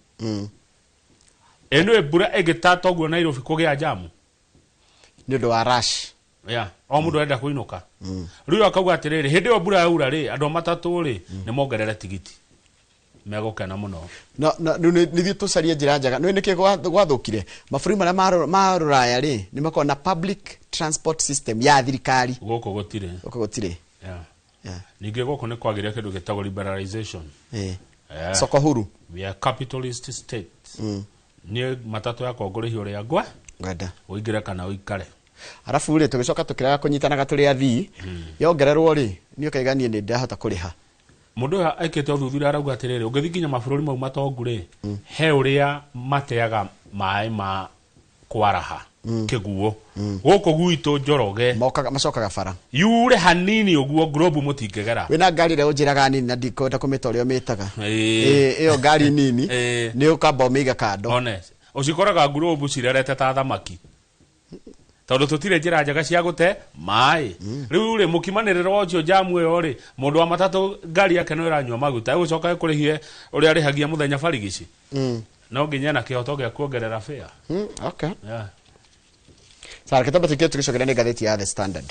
Ĩno mbura ĩngĩtata ũguo Nairobi kũgĩa jamu nĩ ũndũ wa rush. Yeah, o mũndũ arenda kũinũka. Rĩu akauga atĩrĩrĩ, hĩndĩ ĩyo mbura yaura rĩ, andũ a matatũ rĩ, nĩ mongerere tigiti, megũkena mũno. No rĩu nĩthiĩ tũcarie njĩra njega. Nĩ nĩkĩ gwathũkire mabũrũri marĩa ma rũraya rĩ, nĩ makoragwo na public transport system ya thirikari. Gũkũ gũtirĩ. Gũkũ gũtirĩ. Ningĩ gũkũ nĩ kwagĩrĩra kĩndũ gĩtagwo liberalization. Soko huru. We are capitalist state. Niĩ matatũ yakwa ngũrĩhio ũrĩa ngwa ngwenda, ũingĩre kana ũikare. Arabu rĩ, tũgĩcoka tũkĩrega kũnyitanaga tũrĩ athii, yongererwo rĩ, niĩ ũkaiga niĩ nĩ ndahota kũrĩha. Mũndũ ũyũ ekĩte ũthuthuria, arauga atĩrĩrĩ, ũngĩthiĩ nginya mabũrũri mau matongu rĩ, he ũrĩa mateaga maĩ ma kwaraha kĩguo. Gũkũ gwitũ Njoroge, mokaga macokaga bara, yure hanini ũguo globe mũtingĩgera. Wĩna ngari ĩrĩa ũnjĩraga nini na ndikwenda kũmĩta ũrĩa ũmĩtaga. Ĩyo ngari nini, nĩ ũkamba ũmĩiga kando. Honest, ũcikoraga ngurubu cirerete ta thamaki, tondũ tũtirĩ njĩra njega cia gũte maĩ. Rĩu rĩ, mũkimanĩrĩro ũcio, jamu ĩyo rĩ, mũndũ wa matatũ ngari yake no ĩranyua maguta, ĩgũcoka ĩkũrĩhie ũrĩa arĩhagia mũthenya barigici. No nginya na kĩhoto gĩa kuongerera fare. Okay. Sawa, kĩtambo tũkĩo tũgĩcokeria nĩ ngathĩti ya The Standard.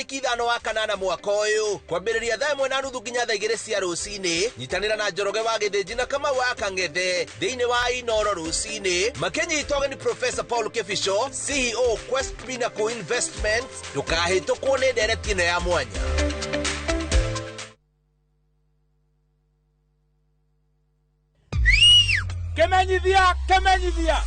Tarĩki 5 wa 8 mwaka ũyũ, kwambĩrĩria thaa 1:30 nginya thaa 2 cia rũcinĩ. Nyitanĩra na Njoroge wa Gĩthĩnji na Kamau wa Kang'ethe thĩinĩ wa Inoro rũcinĩ, makĩnyita ũgeni Professor Paul Kibicho, CEO Quest Pinnacle Investments. Ndũkahĩtũkwo nĩ ndereti ĩno ya mwanya. Kemenyithia, kemenyithia.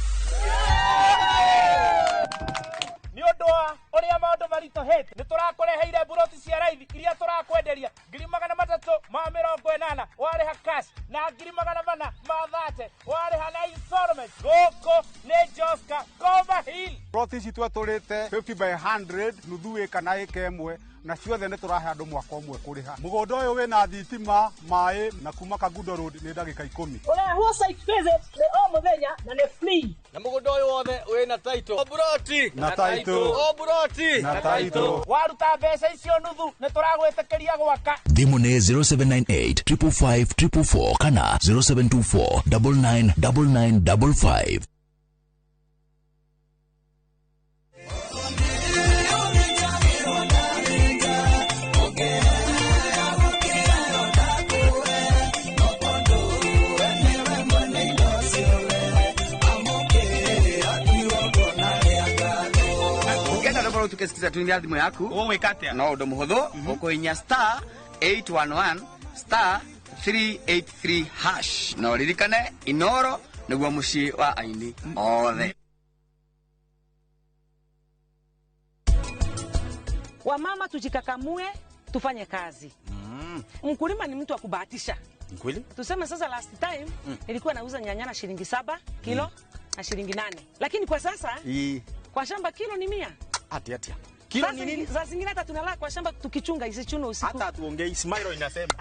Nĩ ũndũ wa ũrĩa maũndũ maritũhĩte, nĩ tũrakũreheire mburoti cia raithi iria tũrakwenderia 380,000 warĩha cash na 430,000 warĩha na installment. Gũkũ nĩ Joska Koma Hill. Ploti ici twetũrĩte 50 by 100, nuthu ĩka na ĩka ĩmwe, na ciothe nĩ tũrahe andũ mwaka ũmwe kũrĩha. Mũgũnda ũyũ wĩna thitima, maĩ, na kuma Kangundo Road nĩ ndagĩka 10. Ũrehwo site visit nĩ o mũthenya na nĩ free. Na mũgũnda ũyũ wothe wĩna title. O buroti. Na title. O buroti. Na title. Waruta mbeca icio nuthu nĩ tũragwĩtĩkĩria gwaka. Thimũ nĩ 0798 555 444 kana 0724 99 99 55. Tukesikiza tuingia thimu yaku ũgwĩka no ũndũ mũhũthũ, ũkũhinya star 811 star 383 hash na ũririkane Inoro nĩguo mũciĩ wa aini othe. Wamama tujikakamue, tufanye kazi. Mkulima ni mtu wa kubahatisha. Kweli? Tuseme sasa last time nilikuwa nauza nyanya na shilingi 7 kilo na shilingi 8. Lakini kwa sasa kwa shamba kilo ni 100. Ati ati. Kilo ni nini? Saa zingine hata tunalala kwa shamba tukichunga isichune usiku. Hata tuongei Smile inasema.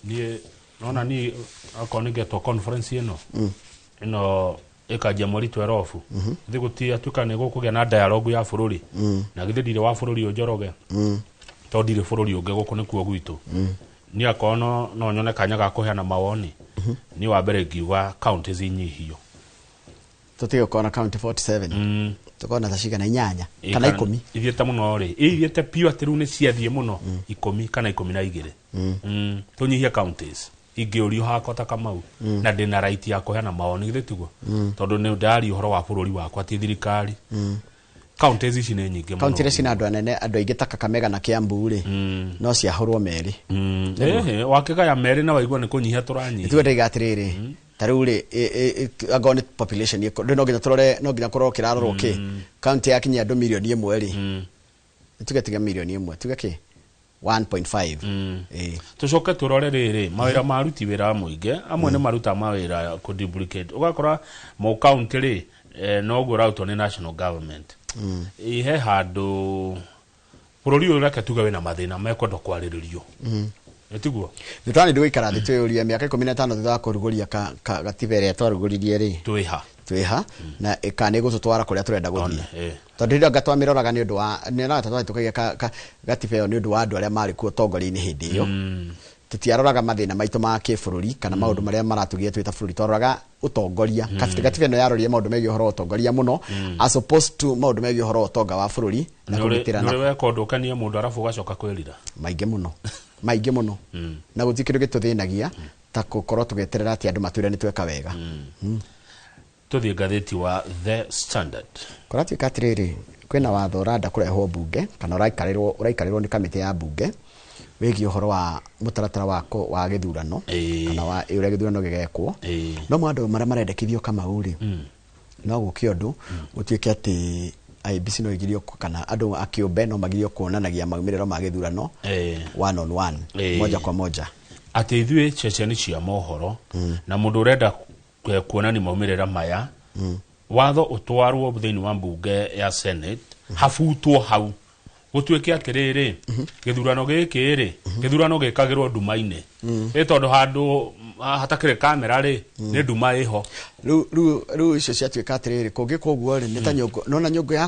Ni naona ni akorwo nĩ conference ĩno. Ĩno ĩkanjia mweri 12. Githĩ gũtirĩ atuĩka nĩ gũkũgĩa na dialogue ya bũrũri. Na githĩ ndirĩ wa bũrũri ũyũ Njoroge. Tondũ ndirĩ bũrũri ũngĩ gũkũ nĩkuo gwitũ. Niĩ akorwo no nyone kanya ga kũheana mawoni. Niĩ wa mbere ngiuga counties inyihio. Tũtige gũkorwo na county 47. Tũkorwo na ta cigana 8 kana 10. Ithiĩte mũno rĩ. Ithiĩte piũ atĩ rĩu nĩ ciathiĩ mũno 10 kana 12. Tũnyihie counties. Ingĩũrio hakwa ta Kamau na ndĩna right ya kũheana mawoni githĩ tiguo, tondũ nĩ ndaria ũhoro wa bũrũri wakwa ti thirikari. Counties ici nĩ nyingĩ mũno. County iria cina andũ anene, andũ aingĩ ta Kakamega na Kiambu rĩ, no ciahũrwo merĩ. Wakĩgaya merĩ na waigua nĩ kũnyihia tũranyihia. Nĩtuge ndaiga atĩrĩrĩ, ta rĩu rĩ, angorwo nĩ population rĩu no nginya tũrore, no nginya kũrorwo kĩrarorwo kĩ. County yakinyia andũ mirioni 1 rĩ, tuge tiga mirioni 1, tuge kĩ 1.5. Tucoke turore rĩrĩ mawĩra ma aruti wĩra a mũingĩ amwe nĩ maruta mawĩra kũ duplicate, ũgakora mũ county rĩ, noguo ũrarutwo nĩ national government. He handũ bũrũri ũyũ reke tuge wĩna mathĩna mekwenda kwarĩrĩrio. Ĩtiguo Nĩ ndĩgũikara thĩ twĩyũrie mĩaka 15 thutha wa kũrugũria gatiba ĩrĩa twarugũririe rĩ, twĩha na kana ĩgũtũtwara kũrĩa tũrenda gũthiĩ. Tondũ hĩndĩ ĩyo twamĩroraga nĩ ũndũ wa nĩonaga ta twahĩtũkagia gatiba ĩyo nĩ ũndũ wa andũ arĩa marĩ kuo ũtongoria-inĩ hĩndĩ ĩyo. Tũtiaroraga mathĩna maitũ ma kĩbũrũri kana maũndũ marĩa maratũgia twĩ ta bũrũri, twaroraga ũtongoria. Gatiba ĩno yarorire maũndũ megiĩ ũhoro wa ũtongoria mũno as opposed to maũndũ megiĩ ũhoro wa ũtonga wa bũrũri na kũgitĩra. Nĩ ũrĩ weka ũndũ ũkenie mũndũ arabu ũgacoka kwĩrira. Maingĩ mũno, maingĩ mũno. Na gũtirĩ kĩndũ gĩtũthĩnagia ta gũkorwo tũgĩeterera atĩ andũ matwĩre nĩ tweka wega. Tũthiĩ ngathĩti wa The Standard. Kũratuĩka atĩrĩrĩ, kwĩna watho ũrenda kũrehwo mbunge kana ũraikarĩrwo nĩ kamĩtĩ ya mbunge wĩgiĩ ũhoro wa mũtaratara wa gĩthurano kana wa ũrĩa gĩthurano gĩgekwo. No maũndũ marĩa marendekithio Kamau rĩ, no gũke ũndũ gũtuĩke atĩ IEBC no igirio kana andũ a kĩũmbe no magirio kuonanagia maumĩrĩro ma gĩthurano one on one, moja kwa moja. Atĩ ithuĩ ceceni cia mohoro na mũndũ ũrenda kuonania maumĩrĩra maya, watho ũtwarwo thĩinĩ wa mbunge ya Senate, habutwo hau gũtuĩke atĩrĩrĩ, gĩthurano gĩkĩ rĩ, gĩthurano gĩkagĩrwo nduma-inĩ. Ĩ tondũ handũ Hatakĩrĩ kamera rĩ, nĩ nduma ĩho. Rĩu icio ciatuĩka atĩrĩrĩ, kũngĩkwo ũguo rĩ, nĩ ta nyũngũ, nona nyũngũ ya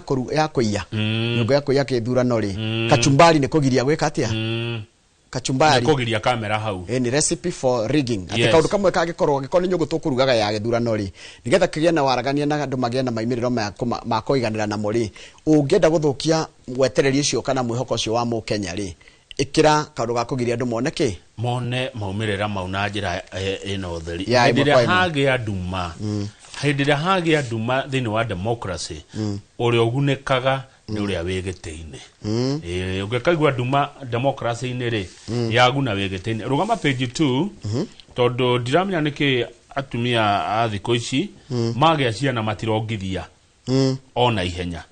kũiya, nyũngũ ya kũiya kĩthurano rĩ, kachumbari nĩ kũgiria gwĩka atĩa? Kachumbari nĩ kũgiria kamera hau. Ni recipe for rigging. Atĩ kaũndũ kamwe kangĩkorwo angĩkorwo nĩ nyũngũ tũkũrugaga ya gĩthurano rĩ, nĩgetha kĩgĩe na waragania na andũ magĩe na maimĩrĩro ma kũiganĩra namo rĩ, ũngĩenda gũthũkia wetereri ũcio kana mwĩhoko ũcio wa mũkenya rĩ, ĩkĩra kaũndũ ga kũgiria andũ mone kĩ? Mone maumĩrĩra mau na njĩra ĩna ũtheri. Hĩndĩ ĩrĩa hagĩa nduma, hĩndĩ ĩrĩa hagĩa nduma thĩinĩ wa democracy, ũrĩa ũgunĩkaga nĩ ũrĩa wĩ gĩtĩ-inĩ. Ũngĩkaigua nduma democracy-inĩ rĩ, yaguna wĩ gĩtĩ-inĩ. Rũgama page 2, tondũ ndiramenya nĩkĩ atumia a thikũ ici magĩa ciana matirongithia ona ihenya.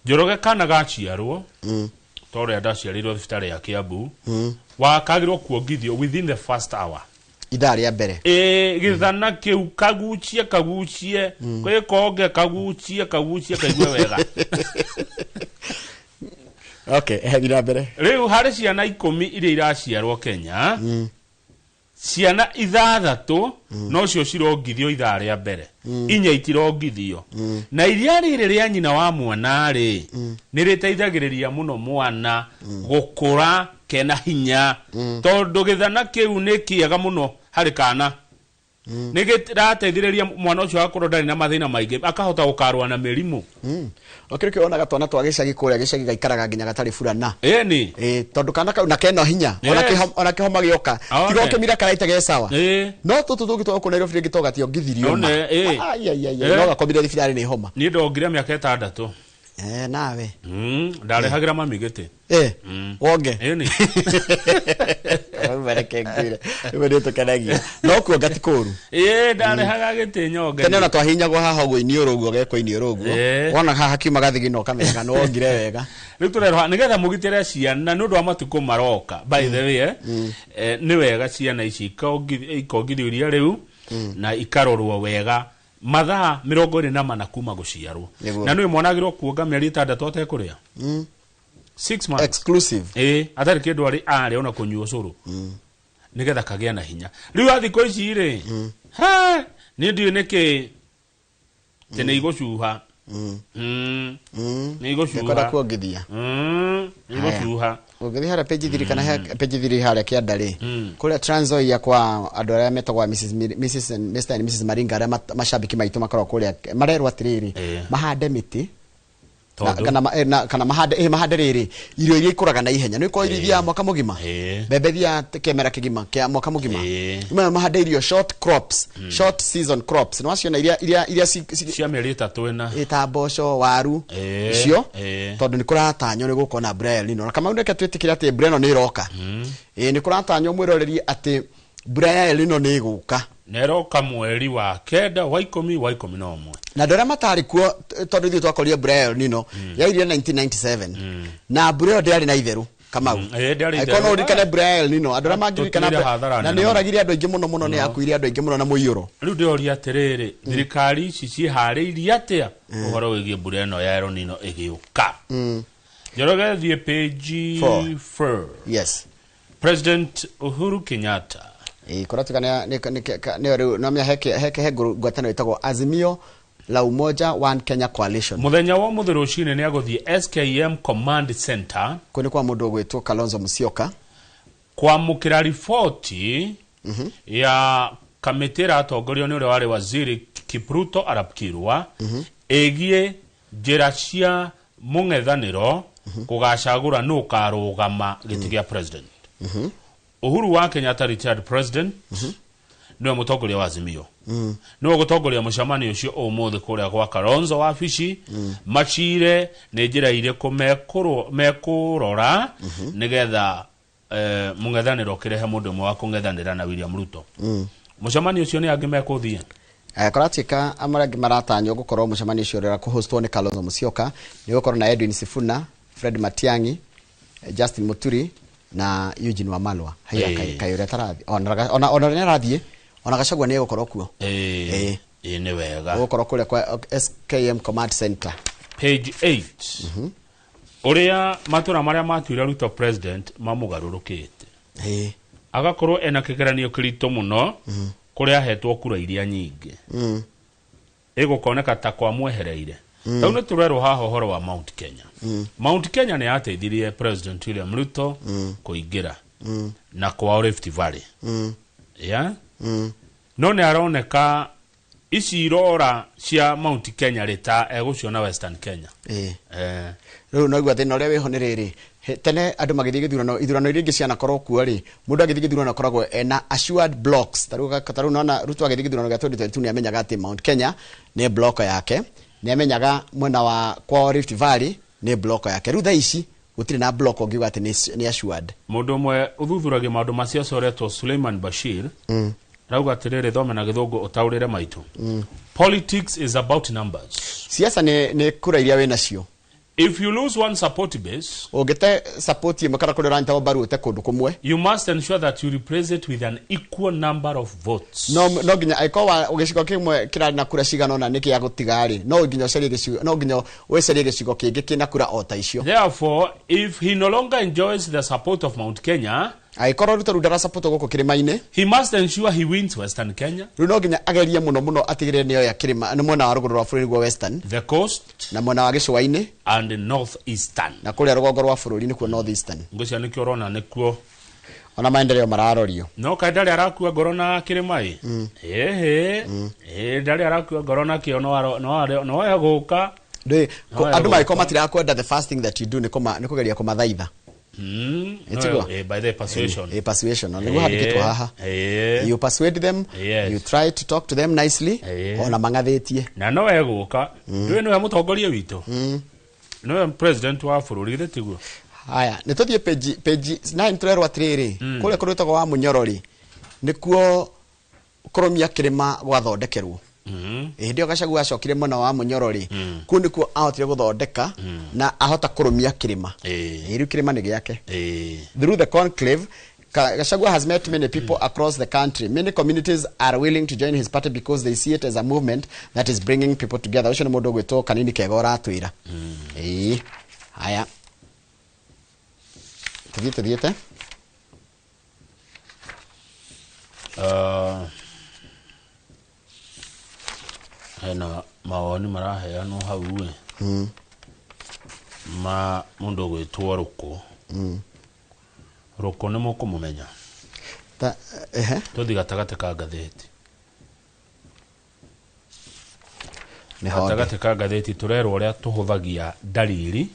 Njoroge kana gaciarwo, tondũ ndaciarĩirwo thibitarĩ ya Kiambu, wakagĩrwo kuongithio within the first hour. Ithaa rĩa mbere. Gĩthana kĩu kagucie kagucie, gĩkonge kagucie kagucie kaigue wega. Okay, hethi na mbere. Rĩu harĩ ciana 10 iria iraciarwo Kenya, ciana 6 nocio cirongithio ithaa rĩa mbere, 4 itirongithio. Na iria rĩrĩ rĩa nyina wa mwana rĩ, nĩ rĩteithagĩrĩria mũno mwana gũkũra kena hinya, tondũ gĩthana kĩu nĩ kĩega mũno harĩ kana. Nĩ gĩrateithĩrĩria mwana ũcio agakorwo ndarĩ na mathĩna maingĩ, akahota gũkarũa na mĩrimũ. Okĩrĩ kĩo wonaga twana twa gĩcagi kũrĩa gĩcagi gaikaraga nginya gatarĩ burana. Ĩni. Tondũ kana kau na kena hinya, ona kĩhoma gĩoka, tiga ũkĩmira karaita ge sawa. No tũtũ tũngĩ twa Nairobi rĩngĩ tũgationgithirio ma. No gakomire thibitarĩ nĩ homa. Niĩ ndongire mĩaka 6. Nawe. Ndarehagĩra mami gĩtĩ. Wonge. Ĩni. Reke ngwĩre, rĩmwe nĩ tũkenagia. No kuonga ti kũũru. Ndarehaga gĩtĩ nyonge. Tene ona twahinyagwo haha ũguo iniũrũ ũguo gekwo iniũrũ ũguo. Wona haha hakiuma gathigino ũkamenya nĩ wongire wega. Rĩu tũrerwo nĩgetha mũgitĩre ciana nĩ ũndũ wa matukũ maroka. By the way, nĩ wega ciana ici ikongithio iria rĩu na ikarorwo wega mathaa 24 kuma gũciarwo. Na nĩ mwana agĩrĩirwo kuonga mĩeri 6 atekũrĩa. 6 months. Exclusive. Atarĩ kĩndũ arĩ arĩa ona kũnyua ũcũrũ. Nĩgetha kagĩa na hinya. Rĩu a thikũ ici rĩ, niĩ ndiũĩ nĩkĩ tene igũcuha. Nĩ igũcuha. Nĩkwenda kuongithia. Nĩ igũcuha. Ũngĩthiĩ harĩa page 3 kana page 3 harĩa kĩanda rĩ, kũrĩa Trans Nzoia kwa andũ arĩa metagwo Mrs and Mr and Mrs Maringa arĩa mashabiki maitũ makoragwo kũrĩa marerwo atĩrĩrĩ, mahande mĩtĩ kana mahande mahande rĩrĩ irio iria ikũraga na ihenya. Nĩ ũkorwo irio ithiaga mwaka mũgima, mbembe ithiaga kĩmera kĩgima kĩa mwaka mũgima. Mahande irio short crops, short season crops. Nĩ waciona iria cia mĩeri 3 ĩna. Ta mboco, waru, icio, tondũ nĩ kũratanywo nĩ gũkorwo na mbura ya El Nino. Na Kamau reke twĩtĩkĩre atĩ mbura ĩno nĩ ĩroka. Nĩ kũratanywo mwĩroreri atĩ mbura ya El Nino nĩ ĩgũka. Na ĩroka mweri wa 9, wa 10, wa 11. Na andũ arĩa matarĩ kuo tondũ ithuĩ twakorire mbura ya El Nino yairire 1997. Na mbura ĩyo ndĩarĩ na itherũ, Kamau. Ndĩarĩ Angĩkorwo no ũririkane mbura ya El Nino, andũ arĩa mangĩririkana na nĩ yoragire andũ aingĩ mũno mũno, nĩ yakuire andũ aingĩ mũno na mũiyũro. Rĩu ndĩroria atĩrĩrĩ, thirikari ici ciĩharĩirie atĩa ũhoro wĩgiĩ mbura ĩno ya El Nino ĩgĩũka? Njoroge thiĩ page 4. Yes. President Uhuru Kenyatta. Kũratuĩka nĩ rĩu no menya he ngwatanĩro ĩtagwo Azimio la Umoja One Kenya Coalition. Mũthenya wa ũmũthĩ rũcinĩ nĩ agũthiĩ SKM Command Center. Kũu nĩ kwa mũndũ ũgwĩtwo Kalonzo Musyoka. Kwamũkĩra riboti ya kamĩtĩ ĩratongorio nĩ ũrĩa warĩ waziri Kipruto Arap Kirwa ĩgiĩ njĩra cia mũng'ethanĩro kũgacagũra nũ ũkarũgama gĩtĩ gĩa president. Uhuru wa Kenyatta retired president nĩwe mũtongoria wa Azimio. Nĩwe ũgũtongoria mũcemanio ũcio ũmũthĩ kũrĩa gwa Kalonzo wabici, macire nĩ njĩra irĩkũ mekũrora nĩgetha mũng'ethanĩro ũkĩrehe mũndũ ũmwe wa kũng'ethanĩra na William Ruto. Mũcemanio ũcio nĩ angĩ mekũthiĩ. Kũratuĩka amwe angĩ maratanywo gũkorwo mũcemanio ũcio ũrĩa kũhostwo nĩ Kalonzo Musyoka nĩ gũkorwo na Edwin Sifuna, Fred Matiang'i, Justin Muturi na Eugene Wamalwa. Haya kaĩ ũrĩa tarathiĩ. Ona ũrĩa arathiĩ, ona Gachagua nĩ egũkorwo kuo. Nĩ wega. Gũkorwo kũrĩa kwa SKM Command Center. Page 8. Ũrĩa matũra marĩa matuire Ruto president mamũgarũrũkĩte. Agakorwo ena kĩgeranio kĩritũ mũno kũrĩa ahetwo kura iria nyingĩ. Ĩgũkoneka ta kwamwehereire. Rĩu nĩ tũrerwo haha ũhoro wa Mount Kenya. Mount Kenya nĩ yateithirie President William Ruto kũingĩra na kwao Rift Valley. Yeah? No nĩ aroneka ici irora cia Mount Kenya rĩ ta egũciona Western Kenya. Rĩu noigua thĩna ũrĩa wĩho nĩ rĩrĩ, tene andũ magĩthiĩ gĩthurano, ithurano iria ingĩ cianakorwo kuo rĩ, mũndũ agĩthiĩ gĩthurano akoragwo ena assured blocks. Ta rĩu nona Ruto agĩthiĩ gĩthurano gĩa 2022 nĩ amenyaga atĩ Mount Kenya nĩ block yake, nĩ amenyaga mwena wa kwao Rift Valley nĩ block yake. Rĩu thaa ici gũtirĩ na block ũngiuga atĩ nĩ assured. Mũndũ ũmwe ũthuthuragia maũndũ ma siasa ũretwo Suleiman Bashir rauga atĩrĩrĩ, thome na gĩthũngũ ũtaũrĩre maitũ. Politics is about numbers. Siasa nĩ kura iria wĩ nacio. If you lose one support base, ũngĩte support ĩmwe kana kũrĩa ũranyita mbaru ũte kũndũ kũmwe, you must ensure that you replace it with an equal number of votes. No nginya angĩkorwo wa gĩcigo kĩmwe kĩrarĩ na kura cigana ũna nĩ kĩa gũtiga rĩ, no nginya ũcarie gĩcigo, no nginya wĩcarie gĩcigo kĩngĩ kĩna kura o ta icio. Therefore, if he no longer enjoys the support of Mount Kenya, angĩkorwo Ruto rĩu ndarasupport gũkũ kĩrĩma-inĩ, he must ensure he wins Western Kenya, rĩu no nginya agerie mũno mũno atigĩrĩre nĩoya kĩrĩma, nĩ mwena wa rũgũrũ rwa bũrũri nĩguo Western, the coast, na mwena wa gĩcũa-inĩ, and Northeastern. Na kũrĩa rũgongo rwa bũrũri nĩkuo Northeastern. Ngwĩciria nĩkĩo ũrona nĩkuo ona maendeleo mararorio. No kaĩ ndarĩ arakua ngoro na kĩrĩma ĩ? Ĩhĩ, ĩ ndarĩ arakua ngoro nakĩo, no egũka. Ndĩ No andũ egũka. mangĩkorwo matirakwenda, the first thing that you do nĩ kũgeria kũmathaitha. Ĩtiguo? No, by the persuasion. Persuasion na nĩguo handĩkĩtwo haha. You persuade them. You try to talk to them nicely ona mang'athĩtie. Na no egũka, ndũĩ nĩwe mũtongoria witũ, nĩwe president wa bũrũri, githĩ tiguo? Haya, nĩ tũthiĩ page 9. Tũrerwo atĩrĩrĩ, kũrĩa kũrĩtagwo wa Mũnyoro rĩ, nĩkuo kũrũmia kĩrĩma gwathondekerwo. Hĩndĩ ĩyo Gachagua acokire mwena wa Mũnyoro rĩ, kũu nĩkuo ahotire gũthondeka na ahota kũrũmia kĩrĩma. Rĩu kĩrĩma nĩ gĩake. Through the conclave, Gachagua has met many people across the country. Many communities are willing to join his party because they see it as a movement that is bringing people together. Ũcio nĩ mũndũ ũgwĩtwo Kanini Kega ũratwĩra. Haya, tũthiĩ tũthiĩte. Hena mawoni maraheanwo hau ĩ ma mũndũ ũgwĩtwo Rũkũ. Rũkũ nĩ mũkũmũmenya. Ta, ehe. Tũthiĩ gatagatĩ ka ngathĩti. Nĩ honde. Gatagatĩ ka ngathĩti tũrerwo ũrĩa tũhũthagia ndariri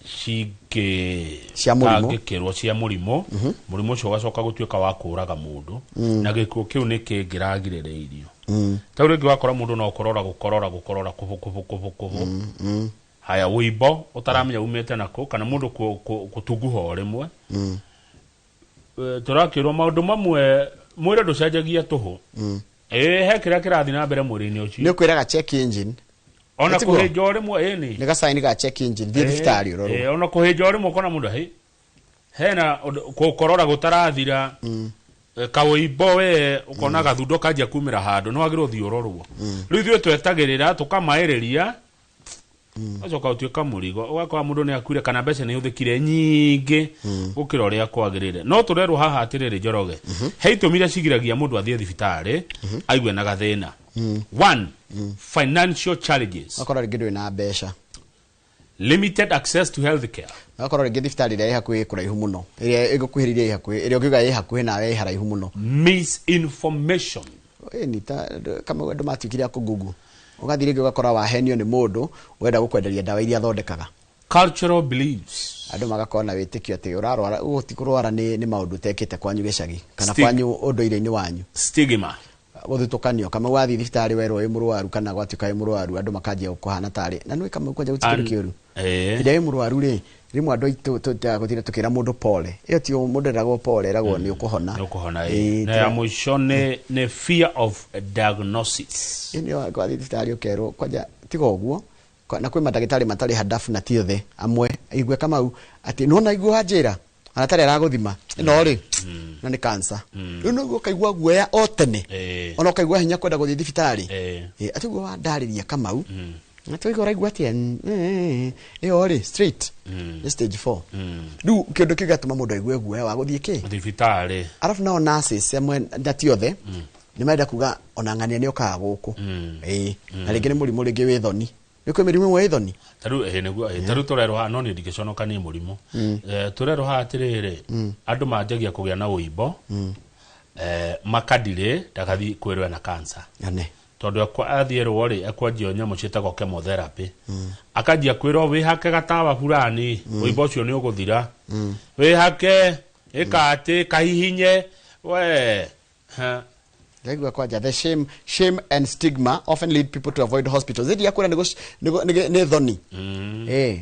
cingĩ Cia mũrimũ. tangĩkĩrwo cia mũrimũ, mũrimũ ũcio ũgacoka gũtuĩka wa kũraga mũndũ, na gĩkuũ kĩu nĩ kĩngĩragirĩrĩirio. Tau rĩngĩ wakora mũndũ no kũrora gũkorora gũkorora kũbũ kũbũ kũbũ kũbũ, haya wĩimbo ũtaramenya umĩte nakũ, kana mũndũ kũtunguha o rĩmwe. Tũrakĩrwo maũndũ mamwe mwĩrĩ ndũcenjagia tũhũ, ĩ he kĩrĩa kĩrathiĩ na mbere mwĩrĩ-inĩ Nĩ ũcio. ũkwĩraga check engine. Ona Ĩtiguo? kũhĩnja o rĩmwe, ĩni. Nĩ gacaini ga check engine, thiĩ thibitarĩ ũrorwo. Ona kũhĩnja o rĩmwe ũkona mũndũ hĩ hena gũkorora gũtarathira, kawĩimbo, we ũkona gathundo kanjia kumĩra handũ, nĩ wagĩrĩirwo ũthiĩ ũrorwo. Rĩu ithuĩ twetagĩrĩra tũkamaĩrĩria, ũgacoka ũtuĩka mũrigo, ũgakora mũndũ nĩ akuire kana mbeca nĩ ihũthĩkire nyingĩ gũkĩra ũrĩa kwagĩrĩire. No tũrerwo haha atĩrĩrĩ, Njoroge, he itũmi iria cigiragia mũndũ athiĩ thibitarĩ aigue na gathĩna. One, financial challenges. Ũgakora rĩngĩ ndũrĩ na mbeca. Limited access to health care. Ũgakora rĩngĩ thibitarĩ ĩrĩa ĩ hakuhĩ ĩ kũraihu mũno, ĩrĩa ĩgũkuhĩrĩirie ĩ hakuhĩ, ĩrĩa ũngiuga ĩ hakuhĩ nawe ĩ haraihu mũno. Misinformation. Ĩni ta kama andũ matuĩkire a kũngungu, ũgathiĩ rĩngĩ ũgakora wahenio nĩ mũndũ wenda gũkwenderia ndawa iria athondekaga. Cultural beliefs. Andũ magakorwo na wĩtĩkio atĩ ũrarwara ũgũti kũrwara nĩ maũndũ ũtekĩte kwanyu gĩcagi kana kwanyu ũndũire-inĩ wanyu. Stigma. Gũthutũkanio kama wathiĩ thibitarĩ werwo wĩ mũrwaru kana gwatuĩka wĩ mũrwaru, andũ makanjia kũhana tarĩ na nĩ kama kwanja gũtirĩ kĩndũ kĩũru. Hĩndĩ ĩrĩa wĩ mũrwaru rĩ, rĩmwe andũ aitũ tũtagũtira tũkĩra mũndũ pole, ĩyo ti mũndũ eragwo pole, eragwo nĩ ũkũhona. Nĩ ũkũhona, ĩ. Na ya mũico nĩ fear of diagnosis. Ĩĩ, nĩ wathiĩ thibitarĩ ũkerwo kwanja tiga ũguo. Na kwĩ mandagĩtarĩ matarĩ hadafu na ti othe, amwe igue Kamau atĩ nĩwona igua wanjĩra ona tarĩ aragũthima ĩno rĩ no nĩ cancer. Rĩu noguo ũkaigua guoya o tene, ona ũkaigua hinya kwenda gũthiĩ thibitarĩ. Ĩ, atĩ ũguo wandarĩria Kamau. Atwĩga ũraigua atĩa? Ĩyo rĩ straight nĩ stage 4. Rĩu kĩndũ kĩu gĩatũma mũndũ aigue guoya wa gũthiĩ kĩ thibitarĩ. Arabu nao nurses amwe na ti othe nĩ marenda kuga ona ng'ania nĩ okaga gũkũ. Ĩĩ, na rĩngĩ nĩ mũrimũ rĩngĩ wĩ thoni, nĩ kwĩ mĩrimũ ĩmwe ĩ thoni. Tarĩu ĩĩ nĩguo ĩĩ, tarĩu tũrerwo haha no niĩ ndingĩconoka niĩ mũrimũ. Tũrerwo haha atĩrĩrĩ, andũ manjagia kũgĩa na ũimbo, makadirĩ ndagathiĩ kwĩrwo ena cancer. Ane. Tondũ athiĩ rwo rĩ, ekwanjio nyamũ ciĩtagwo chemotherapy, akanjia kwĩrwo wĩhake gatawa fulani, ũimbo ũcio nĩ ũgũthira, wĩhake ĩka atĩ kahihinye we ha. Ndaigua kwanja the shame and stigma often lead people to avoid hospitals. Ĩthi akwĩra nĩ thoni. Ĩĩ.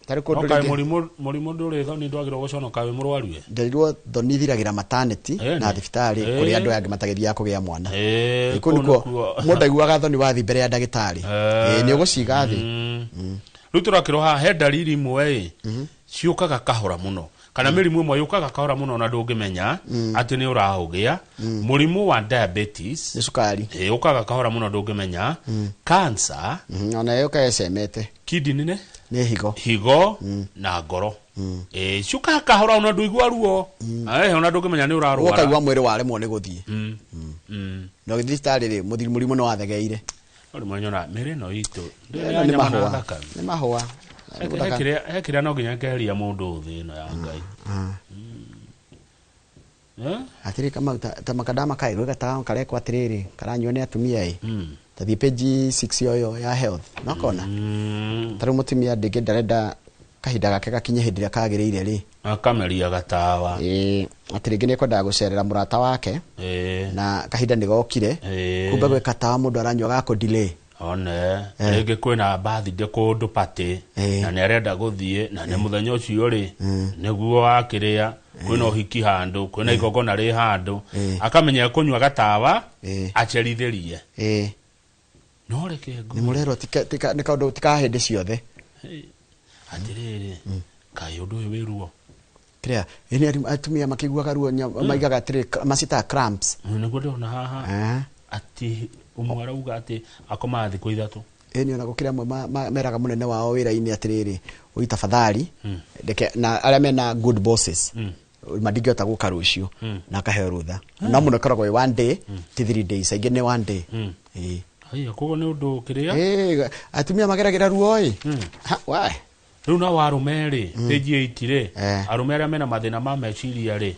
Tarĩ kũndũ No kaĩ rĩngĩ mũrimũ ndũrĩ thoni, ndwagĩrĩirwo gũconoka wĩ mũrwaru ĩ. Nderirwo thoni ithiragĩra maternity na thibitarĩ kũrĩa andũ aya angĩ matagĩthiaga kũgĩa mwana. Ĩĩ, kũu kũu nĩkuo nĩkuo. Mũndũ aiguaga thoni wathiĩ mbere ya ndagĩtarĩ. Ĩĩ, nĩ ũgũciga thĩ. Rĩu tũrakĩrwo haha he ndariri imwe ĩ ciũkaga kahora mũno, kana mĩrimũ ĩmwe yũkaga kahora mũno na ndũngĩmenya atĩ nĩ ũraũgĩa. Mũrimũ wa diabetes nĩ cukari. Ĩ, ũkaga kahora mũno ndũngĩmenya. Cancer. Ona yũkaga ĩcemete. Kidney nĩ nĩ higo. Higo na ngoro. Ĩ, ciũkaga kahora ona ndũigua ruo. Ona ndũngĩmenya nĩ ũrarwara. Ũkaigua mwĩrĩ waremwo nĩ gũthiĩ. Na ũgĩthiĩ thibitarĩ rĩ, mũrimũ nĩ wathegeire. No rĩmwe nyona mĩrĩ ĩno itũ ndĩrĩ Ĩno ya nĩ nyama na mahũa. thakame. Nĩ mahũa. He kĩrĩa no nginya ngeheria mũndũ thĩ ĩno ya Ngai. Eh? Atĩrĩ Kamau, ta makadama kaĩ gwĩ gatawa karekwo atĩrĩrĩ karanyuo nĩ atumia ĩ, tathiĩ page 6 yoyo ya health nokona ta rĩu mũtumia ndĩngĩ ndarenda kahinda gake gakinye hĩndĩ ĩrĩa kagĩrĩire rĩ, akameria gatawa. Ĩĩ, atĩ rĩngĩ nĩ ekwendaga gũcerera mũrata wake na kahinda nĩ gokire, kumbe gwĩ gatawa mũndũ aranyua gakũ delay. One rĩngĩ kwĩna birthday kũndũ party na nĩ arenda gũthiĩ na nĩ mũthenya ũcio rĩ nĩguo wakĩrĩa, kwĩna ũhiki handũ, kwĩna igongona rĩ handũ, akamenya ekũnyua gatawa acerithĩrie. No reke nĩ mũrerwo nĩ kaũndũ ti ka hĩndĩ ciothe. Atĩrĩrĩ, kaĩ ũndũ ũyũ wĩ ruo. Kĩrĩa ĩĩ nĩ atumia makĩiguaga ruo maigaga atĩrĩ macitaga cramps. Nĩguo ndĩrona haha atĩ ũmwe arauga atĩ akomaga thikũ 3. Ĩĩ nĩ ona gũkĩrĩ amwe meraga mũnene wao wĩra-inĩ atĩrĩrĩ, ũi tafadhali ndeke, na arĩa mena good bosses mandingĩhota gũka rũciũ, na akaheo rũtha. No mũno ĩkoragwo ĩ one day, ti 3 days, aingĩ nĩ one day. Ĩĩ. Haiya, koguo nĩ ũndũ kĩrĩa? Ĩĩ, atumia mageragĩra ruo ĩ. Ha, why? Rĩu na warũme rĩ, page 8 rĩ, arũme arĩa mena mathĩna ma meciria rĩ,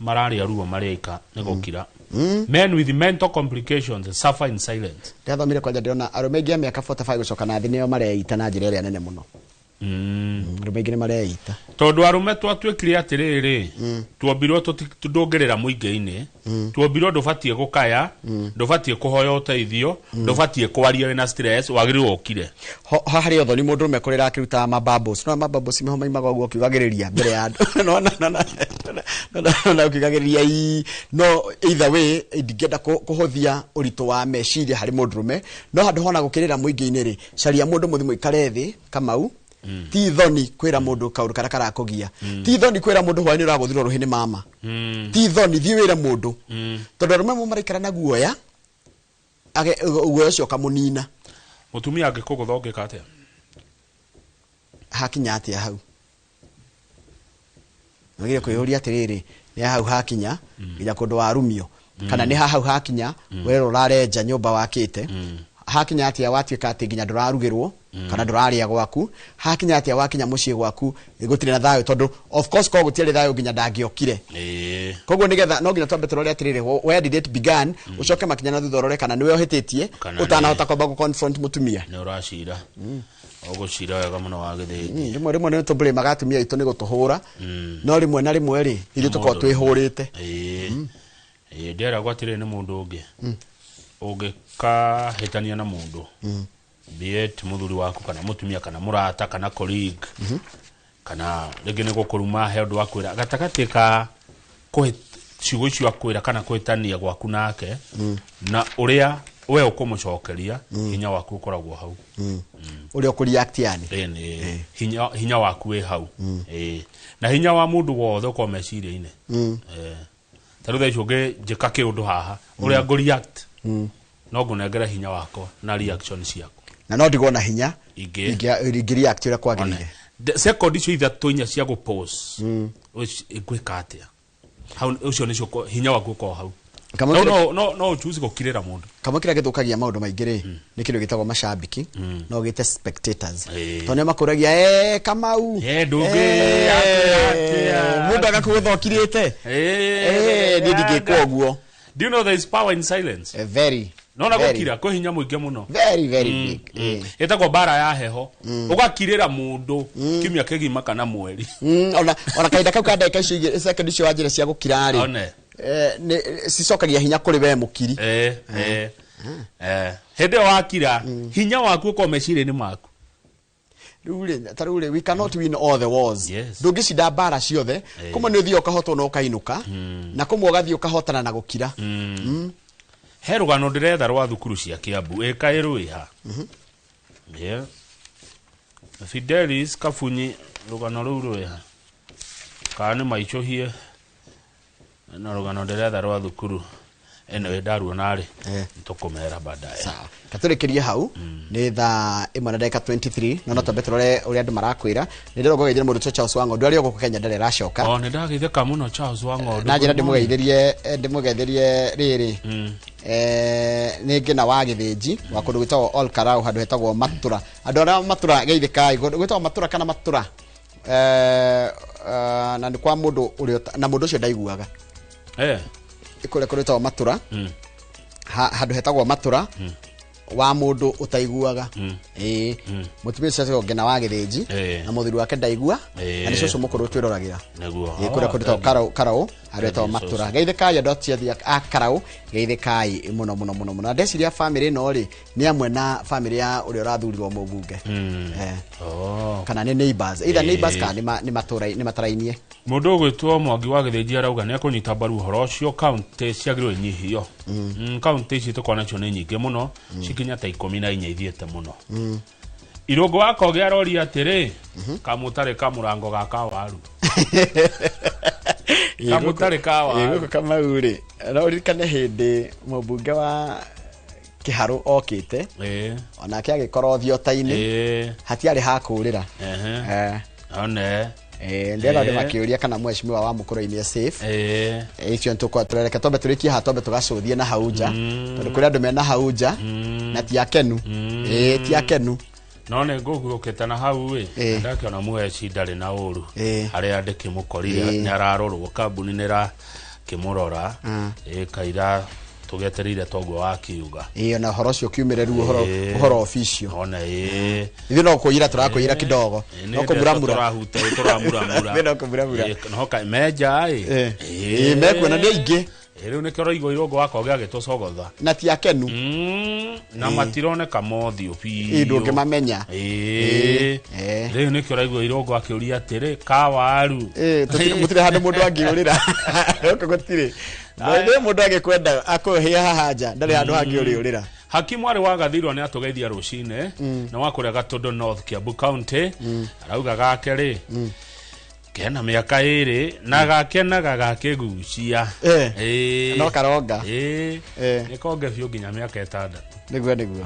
mararĩa ruo marĩ aika nĩ gũkira. Men with mental complications suffer in silence. Ndĩrathomire kwanja ndĩrona arũme aingĩ a mĩaka 45 gũcoka na thĩ nĩo mareita na njĩra ĩrĩa nene mũno. Arũme aingĩ nĩ mareita. Tondũ arũme twatuĩkire atĩrĩrĩ, tuombirwo ndũngĩrĩra mũingĩ-inĩ, tuombirwo ndũbatiĩ gũkaya, ndũbatiĩ kũhoya ũteithio, ndũbatiĩ kwaria wĩna stress, wagĩrĩirwo ũkire. Haha harĩ ũthoni mũndũ ũrũme kũrĩra akĩrutaga mabubbles. No mabubbles meho maimaga ũguo ũkiugagĩrĩria mbere ya andũ. No, no, no, no, no, no, no, ũkiugagĩrĩria ii. No either way ndingĩenda kũhũthia ũritũ wa meciria harĩ mũndũrũme, no handũ hona gũkĩrĩra mũingĩ-inĩ rĩ, caria mũndũ mũthi mũikare thĩ Kamau. Ti thoni kwĩra mũndũ kaũndũ karĩa karakũgia. Ti thoni kwĩra mũndũ hwaĩ-inĩ ũragũthirwo rũhĩ nĩ mama. Ti thoni, thiĩ wĩre mũndũ. Tondũ arũme amwe maraikara na guoya, guoya ũcio ũkamũnina. Mũtumia angĩkũgũtha ũngĩka atĩa? Hakinya atĩa hau? Wagĩrĩire kwĩyũria atĩrĩrĩ, nĩ hau hakinya nginya kũndũ warumio, kana nĩ hau hakinya werwo ũrarenja nyũmba wakĩte, hakinya atĩa watuĩka atĩ nginya ndũrarugĩrwo kana ndũrarĩa gwaku, hakinya atĩa wakinya mũciĩ gwaku gũtirĩ na thayũ, tondũ of course korwo gũtiarĩ thayũ nginya ndangĩokire. Koguo nĩgetha no nginya twambe tũrore atĩrĩrĩ, where did it began, ũcoke makinya na thutha ũrore kana nĩwe ũhĩtĩtie ũtanahota kwamba gũ confront mũtumia. Nĩ ũracira. Ũgũcira wega mũno wa gĩthĩnji. Rĩmwe rĩmwe nĩ tũblame atumia aitũ nĩ gũtũhũra, no rĩmwe na rĩmwe rĩ ithuĩ tũkoragwo twĩhũrĩte. Ĩĩ, ndĩragwo atĩrĩrĩ, nĩ mũndũ ũngĩ ũngĩkahĩtania na mũndũ, be it mũthuri waku kana mũtumia kana mũrata kana colleague, kana rĩngĩ nĩ gũkũruma, he ũndũ wa kwĩra gatagatĩ ka ciugo icio akwĩra kana kũhĩtania gwaku nake na ũrĩa we ũkũmũcokeria, hinya waku ũkoragwo hau. Ũrĩa ũkũreact yani. Ĩĩ, nĩ hinya waku wĩ hau. Ĩĩ. Na hinya wa mũndũ wothe ũkorwo meciria-inĩ. Ta rĩu thaa ici ũngĩnjĩka kĩũndũ haha, ũrĩa ngũreact, no ngũnengere hinya wakwa na reaction ciaku. Na no ndigwo na hinya Ingĩ. React ũrĩa kwagĩrĩire. Second icio ithatũ inya cia gũpause ngwĩka atĩa hau ũcio nĩcio hinya waku ũkorwo hau. No uchuzi gũkirĩra mũndũ. Kamwe kĩrĩa gĩthũkagia maũndũ maingĩ rĩ nĩ kĩndũ gĩtagwo macambiki no gĩte spectators tondũ nĩo makũragia Kamau ndũngĩ atĩa mũndũ agakũgũthokirĩte niĩ ndingĩkwo ũguo. Do you know there is power in silence? Very. No na gũkira kwĩ hinya mũingĩ mũno. Very very big. Ĩtagwo bara ya heho. Ũgakirĩra mũndũ kiumia kĩgima kana mweri. Ona kahinda kau ka ndagĩka icio igĩrĩ second icio wanjĩra cia gũkira rĩ cicokagia hinya kũrĩ we mũkiri. Hĩndĩ ĩyo wakira hinya waku ũkorwo meciria-inĩ maku. Rĩu we cannot win all the wars. Ndũngĩcinda mbara ciothe. Kũmwe nĩ ũthiĩ ũkahotwo na ũkainũka na kũmwe ũgathiĩ ũkahotana na gũkira. He rũgano ndĩretha rwa thukuru cia Kiambu ĩka ĩrũĩha. Fidelis Kabunyi rũgano rũu rwĩha kana nĩ maicũhie na rũgano ndĩretha rwa thukuru ĩno ndaruona rĩ tũkũmera baadaye. Sawa, katũrĩkĩrie hau nĩ thaa 1:23 no twambe tũrore ũrĩa andũ marakwĩra. Nĩ ndĩrona ngũgeithĩria mũndũ Charles wa Ng'ondu arĩ o gũkũ Kenya ndarĩ aracoka. Nĩ ndageithĩka mũno Charles wa Ng'ondu. Na njĩra ndĩmũgeithĩrie rĩrĩ nĩ Ngĩna wa Gĩthĩnji wa kũndũ gwĩtagwo Ol Karau handũ hetagwo Matura. Andũ arĩa Matura geithĩkai gwĩtagwo Matura kana Matura na nĩ kwa mũndũ ũrĩa na mũndũ ũcio ndaiguaga kũrĩa kũrĩtagwo Matura handũ hetagwo Matura wa mũndũ ũtaiguaga. Mũtumia ũcio etagwo Ngĩna wa Gĩthĩnji na mũthuri wake ndaigua na nĩ cũcũ mũkũrũ twĩroragĩra kũrĩa kũrĩtagwo Karau handũ hetagwo Matura. Geithĩkai andũ acio a Karau, geithĩkai mũno mũno mũno mũno. Ndeciria famĩlĩ ĩno rĩ nĩ amwe na famĩlĩ ya ũrĩa ũrathurirwo mũmbunge kana nĩ neighbors, either neighbors kana nĩ matarainie. Mũndũ ũgwĩtwo Mwangi wa Gĩthĩnji arauga nĩ ekũnyita mbaru ũhoro ũcio kaunti ciagĩrĩirwo inyihio. Kaunti ici tũkoragwo nacio nĩ nyingĩ mũno cikinya ta 14 ithiĩte mũno. Irũngũ wa Kogi aroria atĩrĩ kamũtarĩ ka mũrango ga kawaru. Kamũtarĩ ka waru. Gũkũ Kamau rĩ no ũririkane hĩndĩ mũmbunge wa Kĩharũ okĩte onake agĩkorwo thiota-inĩ hatiarĩ ha kũũrĩra. One ndĩrona andũ makĩũria kana mheshimiwa wa Mũkũrũ-inĩ safe. Icio nĩtũkũreke twambe tũrĩkie haha twambe tũgacũthie na hau nja tondũ kũrĩ andũ mena hau nja na ti akenu. Ti akenu. No nĩ ngũgũkĩte na hau ĩ ndakĩona mũheci ndarĩ na ũru harĩa ndĩkĩmũkorire nĩ ararorwo kambuni nĩ ĩrakĩmũrora kaira tũgetereire toguo wakiuga. Na ũhoro ũcio ũkiumĩre rĩu ũhoro official. Ona ithuĩ no kũiyĩra tũrakũiyĩra kidogo no kũmuramura tũramuramura no kũmuramura no meja ĩ mekuona nĩ aingĩ. Rĩu nĩkĩo ũraigua Irũngũ wa Kogi agĩtũcogotha na ti akenu na matironeka mothiũ biũ ndũngĩmamenya. Rĩu nĩkĩo ũraigua Irũngũ akĩũria atĩrĩ kawaru mũtirĩ handũ mũndũ angĩũrĩra gũkũ gũtirĩ nĩ mũndũ angĩkwenda akũhĩa haha nja ndarĩ handũ hangĩ ũrĩũrĩra. Hakimu arĩ wa Gathirwa nĩ atũgeithia rũcinĩ na wa kũrĩa Gatũndũ North Kiambu County arauga gake rĩ kena mĩaka 2 na gakenaga gakĩgucia no karonga nĩ konge biũ nginya mĩaka 6. Nĩguo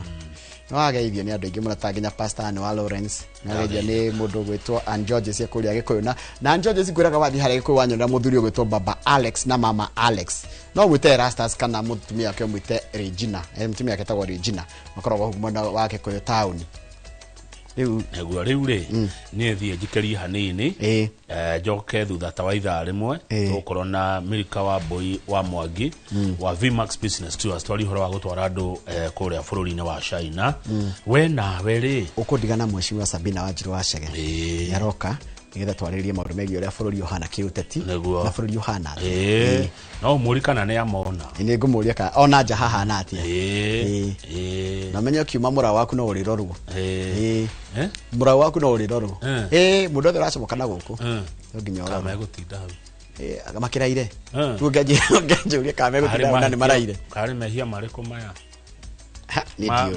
no ageithio nĩ andũ aingĩ mũno ta nginya Pastor Ann wa Lawrence nĩ ageithio nĩ mũndũ ũgwĩtwo Ann Georges kũrĩa Gĩkũyũ na Ann Georges ngwĩraga wathiĩ harĩa Gĩkũyũ wanyonera mũthuri ũgwĩtwo Baba Alex na Mama Alex no ũmwĩte Erastus kana mũtumia wake ũmwĩte Regina mũtumia wake etagwo Regina makoragwo mwena wa Gĩkũyũ taũni. Nĩguo rĩu rĩ niĩ thiĩ njikĩrie hanini njoke thutha ta wa ithaa rĩmwe tũgũkorwo na Milka wa Mbui wa Mwangi wa Vmax Business Tours twari ũhoro wa gũtwara andũ kũrĩa bũrũri-inĩ wa China. We nawe rĩ ũkũndigana mheshimiwa Sabina Wanjiru wa Chege nĩaroka nĩgetha twarĩrĩrie maũndũ megiĩ ũrĩa bũrũri ũhana kĩũteti na bũrũri ũhana atĩa. No ũmũrie kana nĩ amona. Nĩ ngũmũria kana ona nja hahana atĩa. Na menye ũkiuma mũrau waku no ũrĩrorwo. Mũrau waku no ũrĩrorwo. Mũndũ othe ũracomoka na gũkũ no nginya ũrorwo. Kana megũtinda hau. Makĩraire. Rĩu ũngĩanjũria kana megũtinda hau na nĩ maraire. Karĩ mehia marĩkũ maya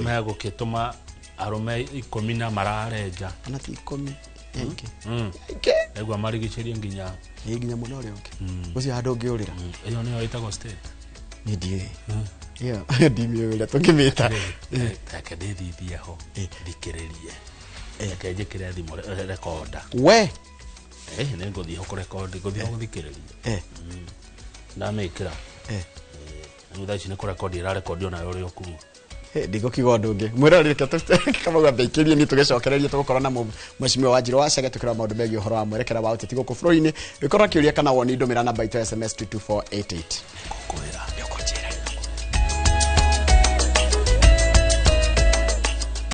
megũgĩtũma arũme 10 na mararenja. Ona ti 10. Nĩguo marigicĩrie nginya nginya mwena ũrĩa ũngĩ ũcio handũ ũngĩũrĩra. Ĩyo nĩyo ĩtagwo state. Nĩ ndiũĩ. Ĩyo ndimĩũĩ ũrĩa tũngĩmĩta. Reke ndĩthithie ho thikĩrĩrie, reke njĩkĩre thimũ rekonda. We. Nĩ ngũthiĩ ho kũrekondi, ngũthiĩ ho gũthikĩrĩria. Ndamĩkĩra. Rĩu thaa ici nĩ kũrekondi ĩrarekondi onawe ũrĩa ũkuga. Ndigũkiuga ũndũ ũngĩ. Mwĩroreri, Kamau ambe aikĩrie niĩ tũgĩcokereria tũgũkorwo na Mheshimiwa Wanjirũ wa Chege tũkĩrora maũndũ megiĩ ũhoro wa mwerekera wa ũteti gũkũ bũrũri-inĩ. Wĩkorwo kĩũria kana woni, ndũmĩra namba itũ ya SMS 22488. Ngũkwĩra. Nĩũkũnjĩra.